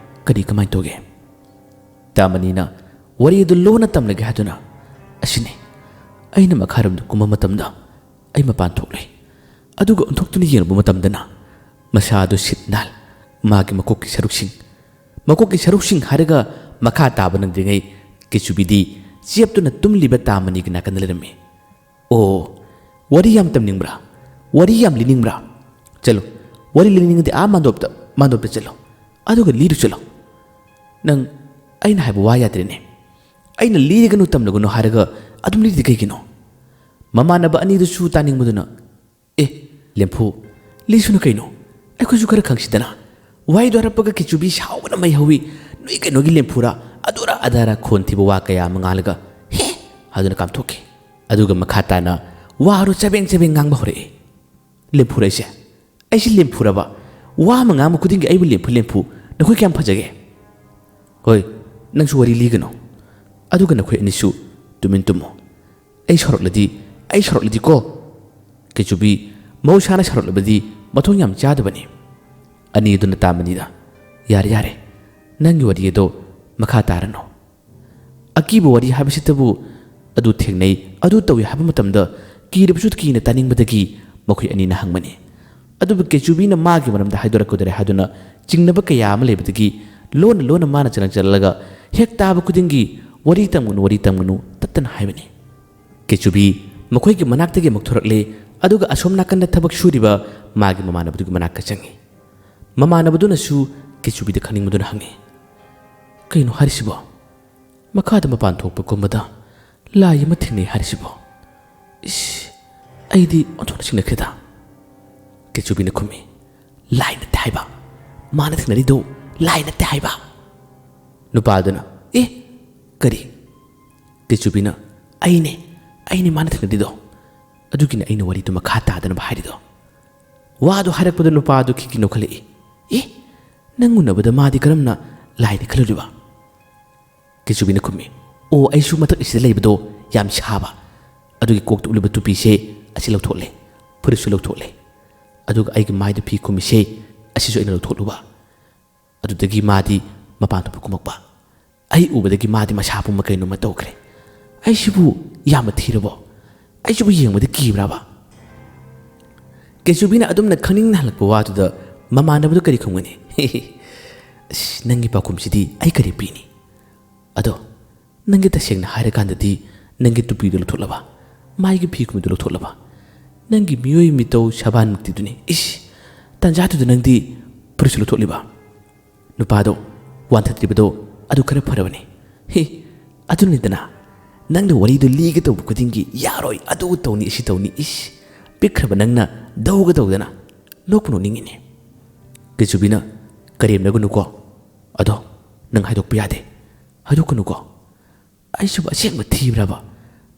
ꯀꯔꯤ ꯀꯃꯥꯏꯅ ꯇꯧꯒꯦ?" ꯇꯥꯃꯅꯤꯅ ꯋꯥꯔꯤ ꯑꯗꯨ ꯂꯣꯟꯅ ꯇꯝꯂꯒꯦ ꯍꯥꯏꯗꯨꯅ, "ꯑꯁꯤꯅꯤ, ꯑꯩꯅ ꯃꯈꯥꯔꯣꯝꯗ ꯀꯨꯝꯕ ꯃꯇꯝꯗ ꯑꯩ ꯃꯄꯥꯟ ꯊꯣꯛꯂꯦ꯫ ꯑꯗꯨꯒ ꯑꯣꯟꯊꯣꯛꯇꯨꯅ ꯌꯦꯡꯂꯨꯕ ꯃꯇꯝꯗꯅ ꯃꯁꯥꯗꯨ ꯁꯤꯠ ꯅꯥꯜ, ꯃꯥꯒꯤ ꯃꯀꯣꯛꯀꯤ ꯁꯔꯨꯛꯁꯤꯡ, ꯃꯀꯣꯛꯀꯤ ꯁꯔꯨꯛꯁꯤꯡ ꯍꯥꯏꯔꯒ ꯃꯈꯥ ꯇꯥꯕ ꯅꯪꯗ꯭ꯔꯤꯉꯩ ꯀꯦꯆꯨꯕꯤꯗꯤ ꯆꯦꯞꯇꯨꯅ ꯇꯨꯝꯂꯤꯕ ꯇꯥꯃꯅꯤꯒꯤ ꯅꯥꯀꯟꯗ ꯂꯩꯔꯝꯃꯤ꯫ ꯑꯣ, ꯋꯥꯔꯤ ꯌꯥꯝ ꯇꯝꯅꯤꯡꯕ꯭ꯔꯥ? ꯋꯥꯔꯤ ꯌꯥꯝ ꯂꯤꯅꯤꯡꯕ꯭ꯔꯥ? ꯆꯠꯂꯨ, ꯋꯥꯔꯤ ꯂꯤꯅꯤꯡꯉꯗꯤ ꯑꯥ ꯃꯥꯟꯗꯣꯞꯇ, ꯃꯥꯟꯗꯣꯞꯇ ꯆꯠꯂꯣ꯫ ꯑꯗꯨꯒ ꯂꯤꯔꯨ ꯆꯠꯂꯣ꯫ ꯅꯪ ꯑꯩꯅ ꯍꯥꯏꯕ ꯋꯥ ꯌꯥꯗ꯭ꯔꯦꯅꯦ꯫ ꯑꯩꯅ ꯂꯤꯔꯒꯅꯨ ꯇꯝꯂꯒꯅꯨ ꯍꯥꯏꯔꯒ ꯑꯗꯨꯝ ꯂꯤꯔꯤꯗꯤ ꯀꯩꯒꯤꯅꯣ?" ꯃꯃꯥꯟꯅꯕ ꯑꯅꯤꯗꯨꯁꯨ ꯇꯥꯅꯤꯡꯕꯗꯨꯅ, "ꯑꯦ, ꯂꯦꯝꯐꯨ, ꯂꯤꯁꯅꯨ ꯀꯩꯅꯣ? ꯑꯩꯈꯣꯏꯁꯨ ꯈꯔ ꯈꯪꯁꯤꯗꯅ꯫ ꯋꯥꯍꯩꯗꯣ ꯍꯥꯏꯔꯛꯄꯒ ꯀꯦꯆꯨꯕꯤ ꯁꯥꯎꯕꯅ ꯃꯩ ꯍꯧꯏ꯫ ꯅꯣꯏ ꯀꯩꯅꯣꯒꯤ ꯂꯦꯝꯐꯨꯔꯥ? ꯑꯗꯨꯔꯥ ꯑꯗꯥꯔꯥ ꯈꯣꯟ ꯊꯤꯕ ꯋꯥ ꯀꯌꯥ ꯑꯃ ꯉꯥꯡꯂꯒ 'ꯍꯦ' ꯍꯥꯏꯗꯨꯅ ꯀꯥꯝꯊꯣꯛꯈꯤ꯫ ꯑꯗꯨꯒ ꯃꯈꯥ ꯇꯥꯅ ꯋꯥꯔꯣ ꯆꯕꯦꯡ ꯆꯕꯦꯡ ꯉꯥꯡꯕ ꯍꯧꯔꯛꯏ꯫ "ꯂꯦꯝꯐꯨꯔ ꯑꯩꯁꯦ? ꯑꯩꯁꯦ ꯂꯦꯝꯐꯨꯔꯕ? ꯋꯥ ꯑꯃ ꯉꯥꯡꯕ ꯈꯨꯗꯤꯡꯒꯤ ꯑꯩꯕꯨ ꯂꯦꯝꯐꯨ ꯂꯦꯝꯐꯨ꯫ ꯅꯈꯣꯏ ꯀꯌꯥꯝ ꯐꯖꯒꯦ? ꯍꯣꯏ, ꯅꯪꯁꯨ ꯋꯥꯔꯤ ꯂꯤꯒꯅꯨ꯫ ꯑꯗꯨꯒ ꯅꯈꯣꯏ ꯑꯅꯤꯁꯨ ꯇꯨꯃꯤꯟ ꯇꯨꯝꯃꯨ꯫ ꯑꯩ ꯁꯥꯎꯔꯛꯂꯗꯤ, ꯑꯩ ꯁꯥꯎꯔꯛꯂꯗꯤꯀꯣ꯫" ꯀꯩꯆꯨꯕꯤ ꯃꯍꯧꯁꯥꯅ ꯁꯥꯎꯔꯛꯂꯕꯗꯤ ꯃꯊꯣꯡ ꯌꯥꯝ ꯆꯥꯗꯕꯅꯤ꯫ ꯑꯅꯤ ꯑꯗꯨꯅ ꯇꯥꯃꯅꯤꯗ, "ꯌꯥꯔꯦ, ꯌꯥꯔꯦ, ꯅꯪꯒꯤ ꯋꯥꯔꯤ ꯑꯗꯣ ꯃꯈꯥ ꯇꯥꯔꯅꯨ꯫ ꯑꯀꯤꯕ ꯋꯥꯔꯤ ꯍꯥꯏꯕꯁꯤꯇꯕꯨ ꯑꯗꯨ ꯊꯦꯡꯅꯩ, ꯑꯗꯨ ꯇꯧꯏ ꯍꯥꯏꯕ ꯃꯇꯝꯗ ꯀꯤꯔꯕꯁꯨ ꯀꯤꯅ ꯇꯥꯅꯤꯡꯕꯗꯒꯤ ꯃꯈꯣꯏ ꯑꯅꯤꯅ ꯍꯪꯕꯅꯤ꯫ ꯑꯗꯨꯕꯨ ꯀꯦꯆꯨꯕꯤꯅ ꯃꯥꯒꯤ ꯃꯔꯝꯗ ꯍꯥꯏꯗꯣꯔꯛꯀꯗꯧꯔꯦ ꯍꯥꯏꯗꯨꯅ ꯆꯤꯡꯅꯕ ꯀꯌꯥ ꯑꯃ ꯂꯩꯕꯗꯒꯤ ꯂꯣꯟꯅ ꯂꯣꯟꯅ ꯃꯥꯅ ꯆꯔꯪ ꯆꯠꯂꯒ ꯍꯦꯛ ꯇꯥꯕ ꯈꯨꯗꯤꯡꯒꯤ, "ꯋꯥꯔꯤ ꯇꯝꯒꯅꯨ, ꯋꯥꯔꯤ ꯇꯝꯒꯅꯨ" ꯇꯠꯇꯅ ꯍꯥꯏꯕꯅꯤ꯫ ꯀꯦꯆꯨꯕꯤ ꯃꯈꯣꯏꯒꯤ ꯃꯅꯥꯛꯇꯒꯤ ꯑꯃꯨꯛ ꯊꯣꯔꯛꯂꯦ, ꯑꯗꯨꯒ ꯑꯁꯣꯝ ꯅꯥꯀꯟꯗ ꯊꯕꯛ ꯁꯨꯔꯤꯕ ꯃꯥꯒꯤ ꯃꯃꯥꯟꯅꯕꯗꯨꯒꯤ ꯃꯅꯥꯛꯇ ꯆꯪꯉꯤ꯫ ꯃꯃꯥꯟꯅꯕꯗꯨꯅꯁꯨ ꯀꯦꯆꯨꯕꯤꯗ ꯈꯪꯅꯤꯡꯕꯗꯨꯅ ꯍꯪꯉꯤ, "ꯀꯩꯅꯣ ꯍꯥꯏꯔꯤꯁꯤꯕꯣ? ꯃꯈꯥꯗ ꯃꯄꯥꯟ ꯊꯣꯛꯄ ꯀꯨꯝꯕꯗ ꯂꯥꯏ ꯑꯃ ꯊꯦꯡꯅꯩ ꯍꯥꯏꯔꯤꯁꯤꯕꯣ? ꯏꯁ, ꯑꯩꯗꯤ ꯑꯣꯟꯊꯣꯛꯅ ꯆꯤꯡꯅꯈ꯭ꯔꯦꯗ"꯫ ꯀꯦꯆꯨꯕꯤꯅ ꯈꯨꯝꯃꯤ, "ꯂꯥꯏ ꯅꯠꯇꯦ ꯍꯥꯏꯕ꯫ ꯃꯥꯅ ꯊꯦꯡꯅꯔꯤꯗꯣ ꯂꯥꯏ ꯅꯠꯇꯦ ꯍꯥꯏꯕ"꯫ ꯅꯨꯄꯥꯗꯨꯅ, "ꯑꯦ, ꯀꯔꯤ?" ꯀꯦꯆꯨꯕꯤꯅ, "ꯑꯩꯅꯦ, ꯑꯩꯅꯦ ꯃꯥꯅ ꯊꯦꯡꯅꯔꯤꯗꯣ꯫ ꯑꯗꯨꯒꯤꯅꯦ ꯑꯩꯅ ꯋꯥꯔꯤꯗꯨ ꯃꯈꯥ ꯇꯥꯗꯅꯕ ꯍꯥꯏꯔꯤꯗꯣ"꯫ ꯋꯥꯗꯨ ꯍꯥꯏꯔꯛꯄꯗ ꯅꯨꯄꯥꯗꯨ ꯈꯤꯛ ꯈꯤꯛ ꯅꯣꯛꯈꯠꯂꯛꯏ꯫ "ꯑꯦ, ꯅꯪ ꯎꯅꯕꯗ ꯃꯥꯗꯤ ꯀꯔꯝꯅ ꯂꯥꯏꯅꯤ ꯈꯜꯂꯨꯔꯤꯕ?" ꯀꯦꯆꯨꯕꯤꯅ ꯈꯨꯝꯃꯤ, "ꯑꯣ, ꯑꯩꯁꯨ ꯃꯊꯛ ꯑꯁꯤꯗ ꯂꯩꯕꯗꯣ ꯌꯥꯝ ꯁꯥꯕ꯫ ꯑꯗꯨꯒꯤ ꯀꯣꯛꯇ ꯎꯞꯂꯤꯕ ꯇꯨꯄꯤꯁꯦ ꯑꯁꯤ ꯂꯧꯊꯣꯛꯂꯦ, ꯐꯨꯔꯤꯠꯁꯨ ꯂꯧꯊꯣꯛꯂꯦ꯫ ꯑꯗꯨꯒ ꯑꯩꯒꯤ ꯃꯥꯏꯗ ꯐꯤ ꯈꯨꯝꯃꯤꯁꯦ ꯑꯁꯤꯁꯨ ꯑꯩꯅ ꯂꯧꯊꯣꯛꯂꯨꯕ꯫ ꯑꯗꯨꯗꯒꯤ ꯃꯥꯗꯤ ꯃꯄꯥꯟ ꯊꯣꯛꯄ ꯀꯨꯝꯃꯛꯄ꯫ ꯑꯩ ꯎꯕꯗꯒꯤ ꯃꯥꯗꯤ ꯃꯁꯥ ꯄꯨꯝꯕ ꯀꯩꯅꯣꯝꯃ ꯇꯧꯈ꯭ꯔꯦ꯫ ꯑꯩꯁꯤꯕꯨ ꯌꯥꯝꯅ ꯊꯤꯔꯕꯣ? ꯑꯩꯁꯤꯕꯨ ꯌꯦꯡꯕꯗ ꯀꯤꯕ꯭ꯔꯕ?" ꯀꯦꯆꯨꯕꯤꯅ ꯑꯗꯨꯝꯅ ꯈꯪꯅꯤꯡꯅ ꯍꯪꯂꯛꯄ ꯋꯥꯗꯨꯗ ꯃꯃꯥꯟꯅꯕꯗꯨ ꯀꯔꯤ ꯈꯨꯝꯒꯅꯤ? "ꯑꯁ, ꯅꯪꯒꯤ ꯄꯥꯎꯈꯨꯝꯁꯤꯗꯤ ꯑꯩ ꯀꯔꯤ ꯄꯤꯅꯤ? ꯑꯗꯣ ꯅꯪꯒꯤ ꯇꯁꯦꯡꯅ ꯍꯥꯏꯔꯀꯥꯟꯗꯗꯤ ꯅꯪꯒꯤ ꯇꯨꯄꯤꯗꯨ ꯂꯧꯊꯣꯛꯂꯕ? ꯃꯥꯏꯒꯤ ꯐꯤ ꯈꯨꯝꯕꯤꯗꯨ ꯂꯧꯊꯣꯛꯂꯕ? ꯅꯪꯒꯤ ꯃꯤꯑꯣꯏ ꯃꯤꯇꯧ ꯁꯕꯥꯟꯃꯨꯛꯇꯤꯗꯨꯅꯤ꯫ ꯏꯁ, ꯇꯟꯖꯥꯗꯨꯗ ꯅꯪꯗꯤ ꯐꯨꯔꯤꯠꯁꯨ ꯂꯧꯊꯣꯛꯂꯤꯕ?" ꯅꯨꯄꯥꯗꯣ ꯋꯥꯟꯊꯗ꯭ꯔꯤꯕꯗꯣ ꯑꯗꯨ ꯈꯔ ꯐꯔꯕꯅꯤ꯫ "ꯍꯦ, ꯑꯗꯨꯅꯤꯗꯅ, ꯅꯪꯅ ꯋꯥꯔꯤꯗꯨ ꯂꯤꯒꯦ ꯇꯧꯕ ꯈꯨꯗꯤꯡꯒꯤ ꯌꯥꯔꯣꯏ, ꯑꯗꯨ ꯇꯧꯅꯤ, ꯑꯁꯤ ꯇꯧꯅꯤ, ꯏꯁ, ꯄꯤꯛꯈ꯭ꯔꯕ ꯅꯪꯅ ꯗꯧꯒ ꯇꯧꯗꯅ ꯅꯣꯛꯄꯨ ꯅꯣꯛꯅꯤꯡꯉꯤꯅꯦ"꯫ ꯀꯦꯆꯨꯕꯤꯅ, "ꯀꯔꯦꯝꯅꯒꯅꯨꯀꯣ꯫ ꯑꯗꯣ ꯅꯪ ꯍꯥꯏꯗꯣꯛꯄ ꯌꯥꯗꯦ꯫ ꯍꯥꯏꯗꯣꯛꯀꯅꯨꯀꯣ꯫ ꯑꯩꯁꯤꯕꯨ ꯑꯁꯦꯡꯕ ꯊꯤꯕ꯭ꯔꯕ?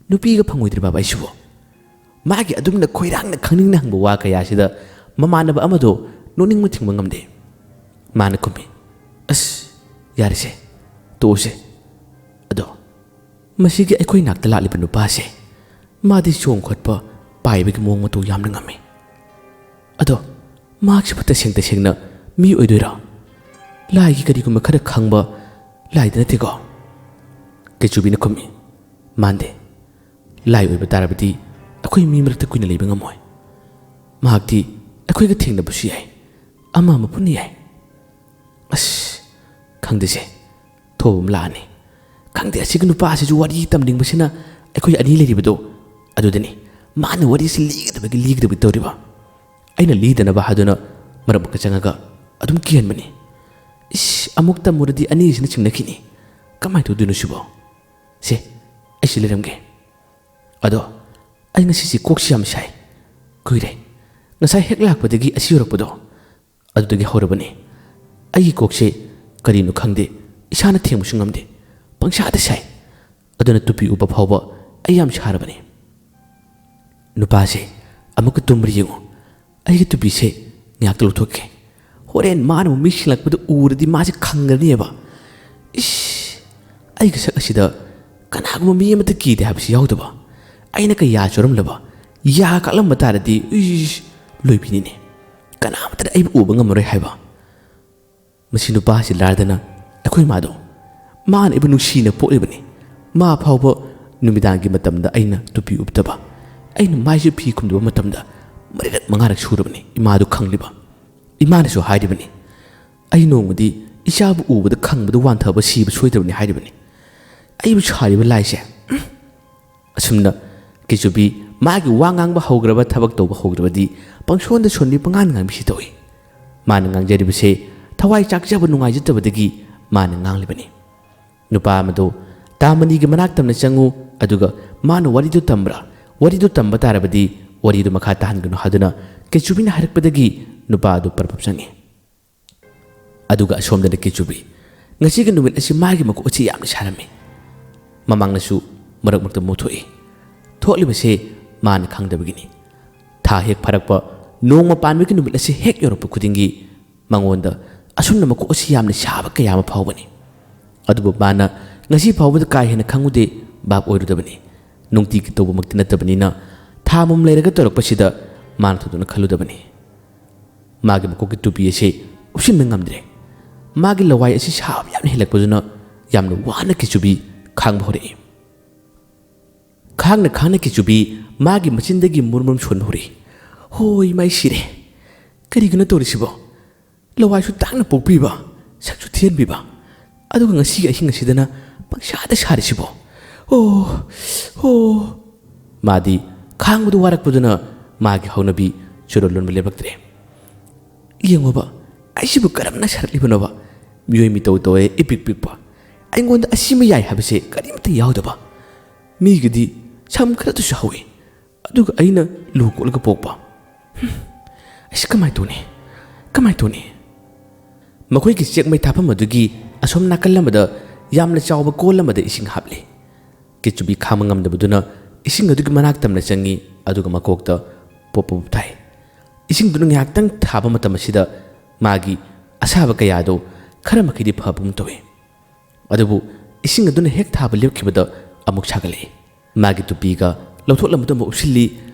ꯅꯨꯄꯤꯒ ꯐꯪꯉꯣꯏꯗ꯭ꯔꯤꯕꯕ ꯑꯩꯁꯤꯕꯨ?" ꯃꯥꯒꯤ ꯑꯗꯨꯝꯅ ꯈꯣꯏꯔꯥꯡꯅ ꯈꯪꯅꯤꯡꯅ ꯍꯪꯕ ꯋꯥ ꯀꯌꯥꯁꯤꯗ ꯃꯃꯥꯟꯅꯕ ꯑꯃꯗꯣ ꯅꯣꯛꯅꯤꯡꯕ ꯊꯤꯡꯕ ꯉꯝꯗꯦ꯫ ꯃꯥꯅ ꯈꯨꯝꯃꯤ, "ꯑꯁ, ꯌꯥꯔꯦꯁꯦ, ꯇꯣꯛꯑꯁꯦ꯫ ꯑꯗꯣ ꯃꯁꯤꯒꯤ ꯑꯩꯈꯣꯏ ꯅꯥꯛꯇ ꯂꯥꯛꯂꯤꯕ ꯅꯨꯄꯥꯁꯦ, ꯃꯥꯗꯤ ꯆꯣꯡ ꯈꯣꯠꯄ, ꯄꯥꯏꯕꯒꯤ ꯃꯑꯣꯡ ꯃꯇꯧ ꯌꯥꯝꯅ ꯉꯝꯃꯤ꯫ ꯑꯗꯣ ꯃꯍꯥꯛꯁꯤꯕꯨ ꯇꯁꯦꯡ ꯇꯁꯦꯡꯅ ꯃꯤ ꯑꯣꯏꯗꯣꯏꯔꯣ? ꯂꯥꯏꯒꯤ ꯀꯔꯤꯒꯨꯝꯕ ꯈꯔ ꯈꯪꯕ ꯂꯥꯏꯗꯤ ꯅꯠꯇꯦꯀꯣ?" ꯀꯩꯆꯨꯕꯤꯅ ꯈꯨꯝꯃꯤ, "ꯃꯥꯟꯗꯦ꯫ ꯂꯥꯏ ꯑꯣꯏꯕ ꯇꯥꯔꯕꯗꯤ ꯑꯩꯈꯣꯏ ꯃꯤ ꯃꯔꯛꯇ ꯀꯨꯏꯅ ꯂꯩꯕ ꯉꯝꯃꯣꯏ꯫ ꯃꯍꯥꯛꯇꯤ ꯑꯩꯈꯣꯏꯒ ꯊꯦꯡꯅꯕꯁꯨ ꯌꯥꯏ, ꯑꯃ ꯑꯃ ꯄꯨꯟꯅ ꯌꯥꯏ꯫ ꯑꯁ, ꯈꯪꯗꯦꯁꯦ, ꯊꯣꯕ ꯑꯃ ꯂꯥꯛꯑꯅꯤ꯫ ꯈꯪꯗꯦ, ꯑꯁꯤꯒꯤ ꯅꯨꯄꯥ ꯑꯁꯤꯁꯨ ꯋꯥꯔꯤ ꯇꯝꯅꯤꯡꯕꯁꯤꯅ ꯑꯩꯈꯣꯏ ꯑꯅꯤ ꯂꯩꯔꯤꯕꯗꯣ ꯑꯗꯨꯗꯅꯤ꯫ ꯃꯥꯅ ꯋꯥꯔꯤꯁꯤ ꯂꯤꯒꯗꯕꯒꯤ ꯂꯤꯒꯗꯕꯒꯤ ꯇꯧꯔꯤꯕ꯫ ꯑꯩꯅ ꯂꯤꯗꯅꯕ ꯍꯥꯏꯗꯨꯅ ꯃꯔꯛ ꯃꯔꯛꯇ ꯆꯪꯉꯒ ꯑꯗꯨꯝ ꯀꯤꯍꯟꯕꯅꯤ"꯫ "ꯏꯁ, ꯑꯃꯨꯛ ꯇꯝꯃꯨꯔꯗꯤ ꯑꯅꯤꯁꯤꯅ ꯆꯤꯡꯅꯈꯤꯅꯤ꯫ ꯀꯃꯥꯏꯅ ꯇꯧꯗꯣꯏꯅꯣ ꯁꯤꯕꯣ? ꯁꯦ, ꯑꯩꯁꯤ ꯂꯩꯔꯝꯒꯦ꯫ ꯑꯗꯣ ꯑꯩ ꯉꯁꯤꯁꯦ ꯀꯣꯛꯁꯤ ꯌꯥꯝ ꯁꯥꯏ꯫ ꯀꯨꯏꯔꯦ꯫ ꯉꯁꯥꯏ ꯍꯦꯛ ꯂꯥꯛꯄꯗꯒꯤ ꯑꯁꯤ ꯌꯧꯔꯛꯄꯗꯣ, ꯑꯗꯨꯗꯒꯤ ꯍꯧꯔꯕꯅꯤ꯫ ꯑꯩꯒꯤ ꯀꯣꯛꯁꯦ ꯀꯔꯤꯅꯣ ꯈꯪꯗꯦ, ꯏꯁꯥꯅ ꯊꯦꯡꯕꯁꯨ ꯉꯝꯗꯦ, ꯄꯪꯁꯥꯗ ꯁꯥꯏ꯫ ꯑꯗꯨꯅ ꯇꯨꯄꯤ ꯎꯞꯄ ꯐꯥꯎꯕ ꯑꯩ ꯌꯥꯝ ꯁꯥꯔꯕꯅꯤ꯫" "ꯅꯨꯄꯥꯁꯦ ꯑꯃꯨꯛꯀ ꯇꯨꯝꯕ꯭ꯔꯥ ꯌꯦꯡꯉꯨ꯫ ꯑꯩꯒꯤ ꯇꯨꯄꯤꯁꯦ ꯉꯥꯏꯍꯥꯛꯇ ꯂꯧꯊꯣꯛꯀꯦ꯫ ꯍꯣꯔꯦꯟ ꯃꯥꯅ ꯑꯃꯨꯛ ꯃꯤꯠ ꯁꯤꯡꯂꯛꯄꯗ ꯎꯔꯗꯤ ꯃꯥꯁꯦ ꯈꯪꯒꯅꯦꯕ꯫ ꯏꯁ, ꯑꯩꯒꯤ ꯁꯛ ꯑꯁꯤꯗ ꯀꯅꯥꯒꯨꯝꯕ ꯃꯤ ꯑꯃꯠꯇ ꯀꯤꯗꯦ ꯍꯥꯏꯕꯁꯤ ꯌꯥꯎꯗꯕ꯫ ꯑꯩꯅ ꯀꯌꯥ ꯆꯨꯔꯝꯂꯕ, ꯌꯥ ꯀꯥꯛꯂꯝꯕ ꯇꯥꯔꯗꯤ, ꯏꯁ, ꯂꯣꯏꯕꯤꯅꯤꯅꯦ꯫ ꯀꯅꯥꯃꯠꯇꯅ ꯑꯩꯕꯨ ꯎꯕ ꯉꯝꯃꯔꯣꯏ ꯍꯥꯏꯕ꯫" ꯃꯁꯤ ꯅꯨꯄꯥꯁꯤ ꯂꯥꯔꯗꯅ ꯑꯩꯈꯣꯏ ꯃꯥꯗꯣ, ꯃꯥꯅ ꯑꯩꯕꯨ ꯅꯨꯡꯁꯤꯅ ꯄꯣꯛꯂꯤꯕꯅꯤ꯫ ꯃꯥ ꯐꯥꯎꯕ ꯅꯨꯃꯤꯗꯥꯡꯒꯤ ꯃꯇꯝꯗ ꯑꯩꯅ ꯇꯨꯄꯤ ꯎꯞꯇꯕ, ꯑꯩꯅ ꯃꯥꯏꯁꯨ ꯐꯤ ꯈꯨꯝꯗꯕ ꯃꯇꯝꯗ ꯃꯔꯤꯔꯛ ꯃꯉꯥꯔꯛ ꯁꯨꯔꯕꯅꯤ, ꯏꯃꯥꯗꯨ ꯈꯪꯂꯤꯕ꯫ ꯏꯃꯥꯅꯁꯨ ꯍꯥꯏꯔꯤꯕꯅꯤ, "ꯑꯩ ꯅꯣꯡꯃꯗꯤ ꯏꯆꯥꯕꯨ ꯎꯕꯗ ꯈꯪꯕꯗ ꯋꯥꯟꯊꯕ ꯁꯤꯕ ꯁꯣꯏꯗ꯭ꯔꯕꯅꯤ" ꯍꯥꯏꯔꯤꯕꯅꯤ꯫ ꯑꯩꯕꯨ ꯁꯥꯔꯤꯕ ꯂꯥꯏꯁꯦ, ꯎꯝ꯫ ꯑꯁꯨꯝꯅ ꯀꯦꯆꯨꯕꯤ ꯃꯥꯒꯤ ꯋꯥ ꯉꯥꯡꯕ ꯍꯧꯈ꯭ꯔꯕ, ꯊꯕꯛ ꯇꯧꯕ ꯍꯧꯈ꯭ꯔꯕꯗꯤ ꯄꯪꯁꯣꯟꯗ ꯁꯣꯟꯕꯤ, ꯄꯉꯥꯟ ꯉꯥꯡꯕꯤꯁꯤ ꯇꯧꯏ꯫ ꯃꯥꯅ ꯉꯥꯡꯖꯔꯤꯕꯁꯦ ꯊꯋꯥꯏ ꯆꯥꯛꯆꯕ, ꯅꯨꯡꯉꯥꯏꯖꯗꯕꯗꯒꯤ ꯃꯥꯅ ꯉꯥꯡꯂꯤꯕꯅꯤ꯫ ꯅꯨꯄꯥ ꯑꯃꯗꯣ, "ꯇꯥꯃꯅꯤꯒꯤ ꯃꯅꯥꯛ ꯇꯝꯅ ꯆꯪꯉꯨ, ꯑꯗꯨꯒ ꯃꯥꯅ ꯋꯥꯔꯤꯗꯨ ꯇꯝꯕ꯭ꯔꯥ? ꯋꯥꯔꯤꯗꯨ ꯇꯝꯕ ꯇꯥꯔꯕꯗꯤ ꯋꯥꯔꯤꯗꯨ ꯃꯈꯥ ꯇꯥꯍꯟꯒꯅꯨ" ꯍꯥꯏꯗꯨꯅ ꯀꯦꯆꯨꯕꯤꯅ ꯍꯥꯏꯔꯛꯄꯗꯒꯤ ꯅꯨꯄꯥ ꯑꯗꯨ ꯄꯔꯞ ꯄꯔꯞ ꯆꯪꯉꯤ꯫ ꯑꯗꯨꯒ ꯑꯁꯣꯝꯗꯅ ꯀꯦꯆꯨꯕꯤ꯫ ꯉꯁꯤꯒꯤ ꯅꯨꯃꯤꯠ ꯑꯁꯤ ꯃꯥꯒꯤ ꯃꯀꯣꯛ ꯑꯁꯤ ꯌꯥꯝꯅ ꯁꯥꯔꯝꯃꯤ꯫ ꯃꯃꯥꯡꯅꯁꯨ ꯃꯔꯛ ꯃꯔꯛꯇ ꯃꯨꯛ ꯊꯣꯛꯏ꯫ ꯊꯣꯛꯂꯤꯕꯁꯦ ꯃꯥꯅ ꯈꯪꯗꯕꯒꯤꯅꯤ꯫ ꯊꯥ ꯍꯦꯛ ꯐꯥꯔꯛꯄ, ꯅꯣꯡꯃ ꯄꯥꯟꯕꯒꯤ ꯅꯨꯃꯤꯠ ꯑꯁꯤ ꯍꯦꯛ ꯌꯧꯔꯛꯄ ꯈꯨꯗꯤꯡꯒꯤ ꯃꯉꯣꯟꯗ ꯑꯁꯨꯝꯅ ꯃꯀꯣꯛ ꯑꯁꯤ ꯌꯥꯝꯅ ꯁꯥꯕ ꯀꯌꯥ ꯑꯃ ꯐꯥꯎꯕꯅꯤ꯫ ꯑꯗꯨꯕꯨ ꯃꯥꯅ ꯉꯁꯤ ꯐꯥꯎꯕꯗ ꯀꯥ ꯍꯦꯟꯅ ꯈꯪꯉꯨꯗꯦ, ꯚꯥꯞ ꯑꯣꯏꯔꯨꯗꯕꯅꯤ꯫ ꯅꯨꯡꯇꯤꯒꯤ ꯇꯧꯕꯃꯛꯇꯤ ꯅꯠꯇꯕꯅꯤꯅ, ꯊꯥ ꯑꯃꯃꯝ ꯂꯩꯔꯒ ꯇꯧꯔꯛꯄꯁꯤꯗ ꯃꯥꯅ ꯊꯣꯏꯗꯣꯛꯅ ꯈꯜꯂꯨꯗꯕꯅꯤ꯫ ꯃꯥꯒꯤ ꯃꯀꯣꯛꯀꯤ ꯇꯨꯄꯤ ꯑꯁꯤ ꯎꯞꯁꯤꯟꯕ ꯉꯝꯗ꯭ꯔꯦ꯫ ꯃꯥꯒꯤ ꯂꯋꯥꯏ ꯑꯁꯤ ꯁꯥꯕ ꯌꯥꯝꯅ ꯍꯦꯜꯂꯛꯄꯗꯨꯅ ꯌꯥꯝꯅ ꯋꯥꯅ ꯀꯦꯆꯨꯕꯤ ꯈꯥꯡꯕ ꯍꯧꯔꯛꯏ꯫ ꯈꯥꯡꯅ ꯈꯥꯡꯅ ꯀꯦꯆꯨꯕꯤ ꯃꯥꯒꯤ ꯃꯆꯤꯟꯗꯒꯤ ꯃꯨꯔꯨꯝ ꯃꯨꯔꯨꯝ ꯁꯣꯟꯕ ꯍꯧꯔꯛꯏ꯫ "ꯍꯣꯏ, ꯃꯥꯏ ꯁꯤꯔꯦ꯫ ꯀꯔꯤꯒꯤꯅꯣ ꯇꯧꯔꯤꯁꯤꯕꯣ? ꯂꯋꯥꯏꯁꯨ ꯇꯥꯡꯅ ꯄꯣꯛꯄꯤꯕ, ꯁꯛꯁꯨ ꯊꯤꯍꯟꯕꯤꯕ, ꯑꯗꯨꯒ ꯉꯁꯤꯒꯤ ꯑꯍꯤꯡ ꯑꯁꯤꯗꯅ ꯄꯪꯁꯥꯗ ꯁꯥꯔꯤꯁꯤꯕꯣ? ꯑꯣ, ꯑꯣ!" ꯃꯥꯗꯤ ꯈꯥꯡꯕꯗꯨ ꯋꯥꯔꯛꯄꯗꯨꯅ ꯃꯥꯒꯤ ꯍꯧꯅꯕꯤ ꯆꯨꯔꯣꯜ ꯂꯣꯟꯕ ꯂꯦꯞꯂꯛꯇ꯭ꯔꯦ꯫ "ꯌꯦꯡꯉꯣꯕ, ꯑꯩꯁꯤꯕꯨ ꯀꯔꯝꯅ ꯁꯥꯔꯛꯂꯤꯕꯅꯣꯕ? ꯃꯤꯑꯣꯏ ꯃꯤꯇꯧ ꯇꯧꯋꯦ, ꯏꯄꯤꯛ ꯄꯤꯛꯄ꯫ ꯑꯩꯉꯣꯟꯗ ꯑꯁꯤꯃ ꯌꯥꯏ ꯍꯥꯏꯕꯁꯦ ꯀꯔꯤꯝꯇ ꯌꯥꯎꯗꯕ꯫ ꯃꯤꯒꯤꯗꯤ ꯁꯝ ꯈꯔꯗꯨꯁꯨ ꯍꯧꯏ, ꯑꯗꯨꯒ ꯑꯩꯅ ꯂꯨ ꯀꯣꯛꯂꯒ ꯄꯣꯛꯄ꯫ ꯍꯨꯝ, ꯑꯩꯁꯤ ꯀꯃꯥꯏꯅ ꯇꯧꯅꯤ? ꯀꯃꯥꯏꯅ ꯇꯧꯅꯤ? ꯃꯈꯣꯏꯒꯤ ꯆꯦꯛ ꯃꯩ ꯊꯥꯐꯝ ꯑꯗꯨꯒꯤ ꯑꯁꯣꯝ ꯅꯥꯀꯜ ꯑꯃꯗ ꯌꯥꯝꯅ ꯆꯥꯎꯕ ꯀꯣꯜ ꯑꯃꯗ ꯏꯁꯤꯡ ꯍꯥꯞꯂꯤ꯫ ꯀꯦꯆꯨꯕꯤ ꯈꯥꯡꯕ ꯉꯝꯗꯕꯗꯨꯅ ꯏꯁꯤꯡ ꯑꯗꯨꯒꯤ ꯃꯅꯥꯛ ꯇꯝꯅ ꯆꯪꯉꯤ, ꯑꯗꯨꯒ ꯃꯀꯣꯛꯇ ꯄꯣꯞ ꯄꯣꯞ ꯊꯥꯏ꯫ ꯏꯁꯤꯡꯗꯨꯅ ꯉꯥꯏꯍꯥꯛꯇꯪ ꯊꯥꯕ ꯃꯇꯝ ꯑꯁꯤꯗ ꯃꯥꯒꯤ ꯑꯁꯥꯕ ꯀꯌꯥꯗꯣ ꯈꯔ ꯃꯈꯩꯗꯤ ꯐꯕꯒꯨꯝ ꯇꯧꯏ꯫ ꯑꯗꯨꯕꯨ ꯏꯁꯤꯡ ꯑꯗꯨꯅ ꯍꯦꯛ ꯊꯥꯕ ꯂꯦꯞꯈꯤꯕꯗ ꯑꯃꯨꯛ ꯁꯥꯒꯠꯂꯛꯏ꯫ ꯃꯥꯒꯤ ꯇꯨꯄꯤꯒ ꯂꯧꯊꯣꯛꯂꯝꯕꯗꯨ ꯑꯃꯨꯛ ꯎꯞꯁꯤꯜꯂꯤ꯫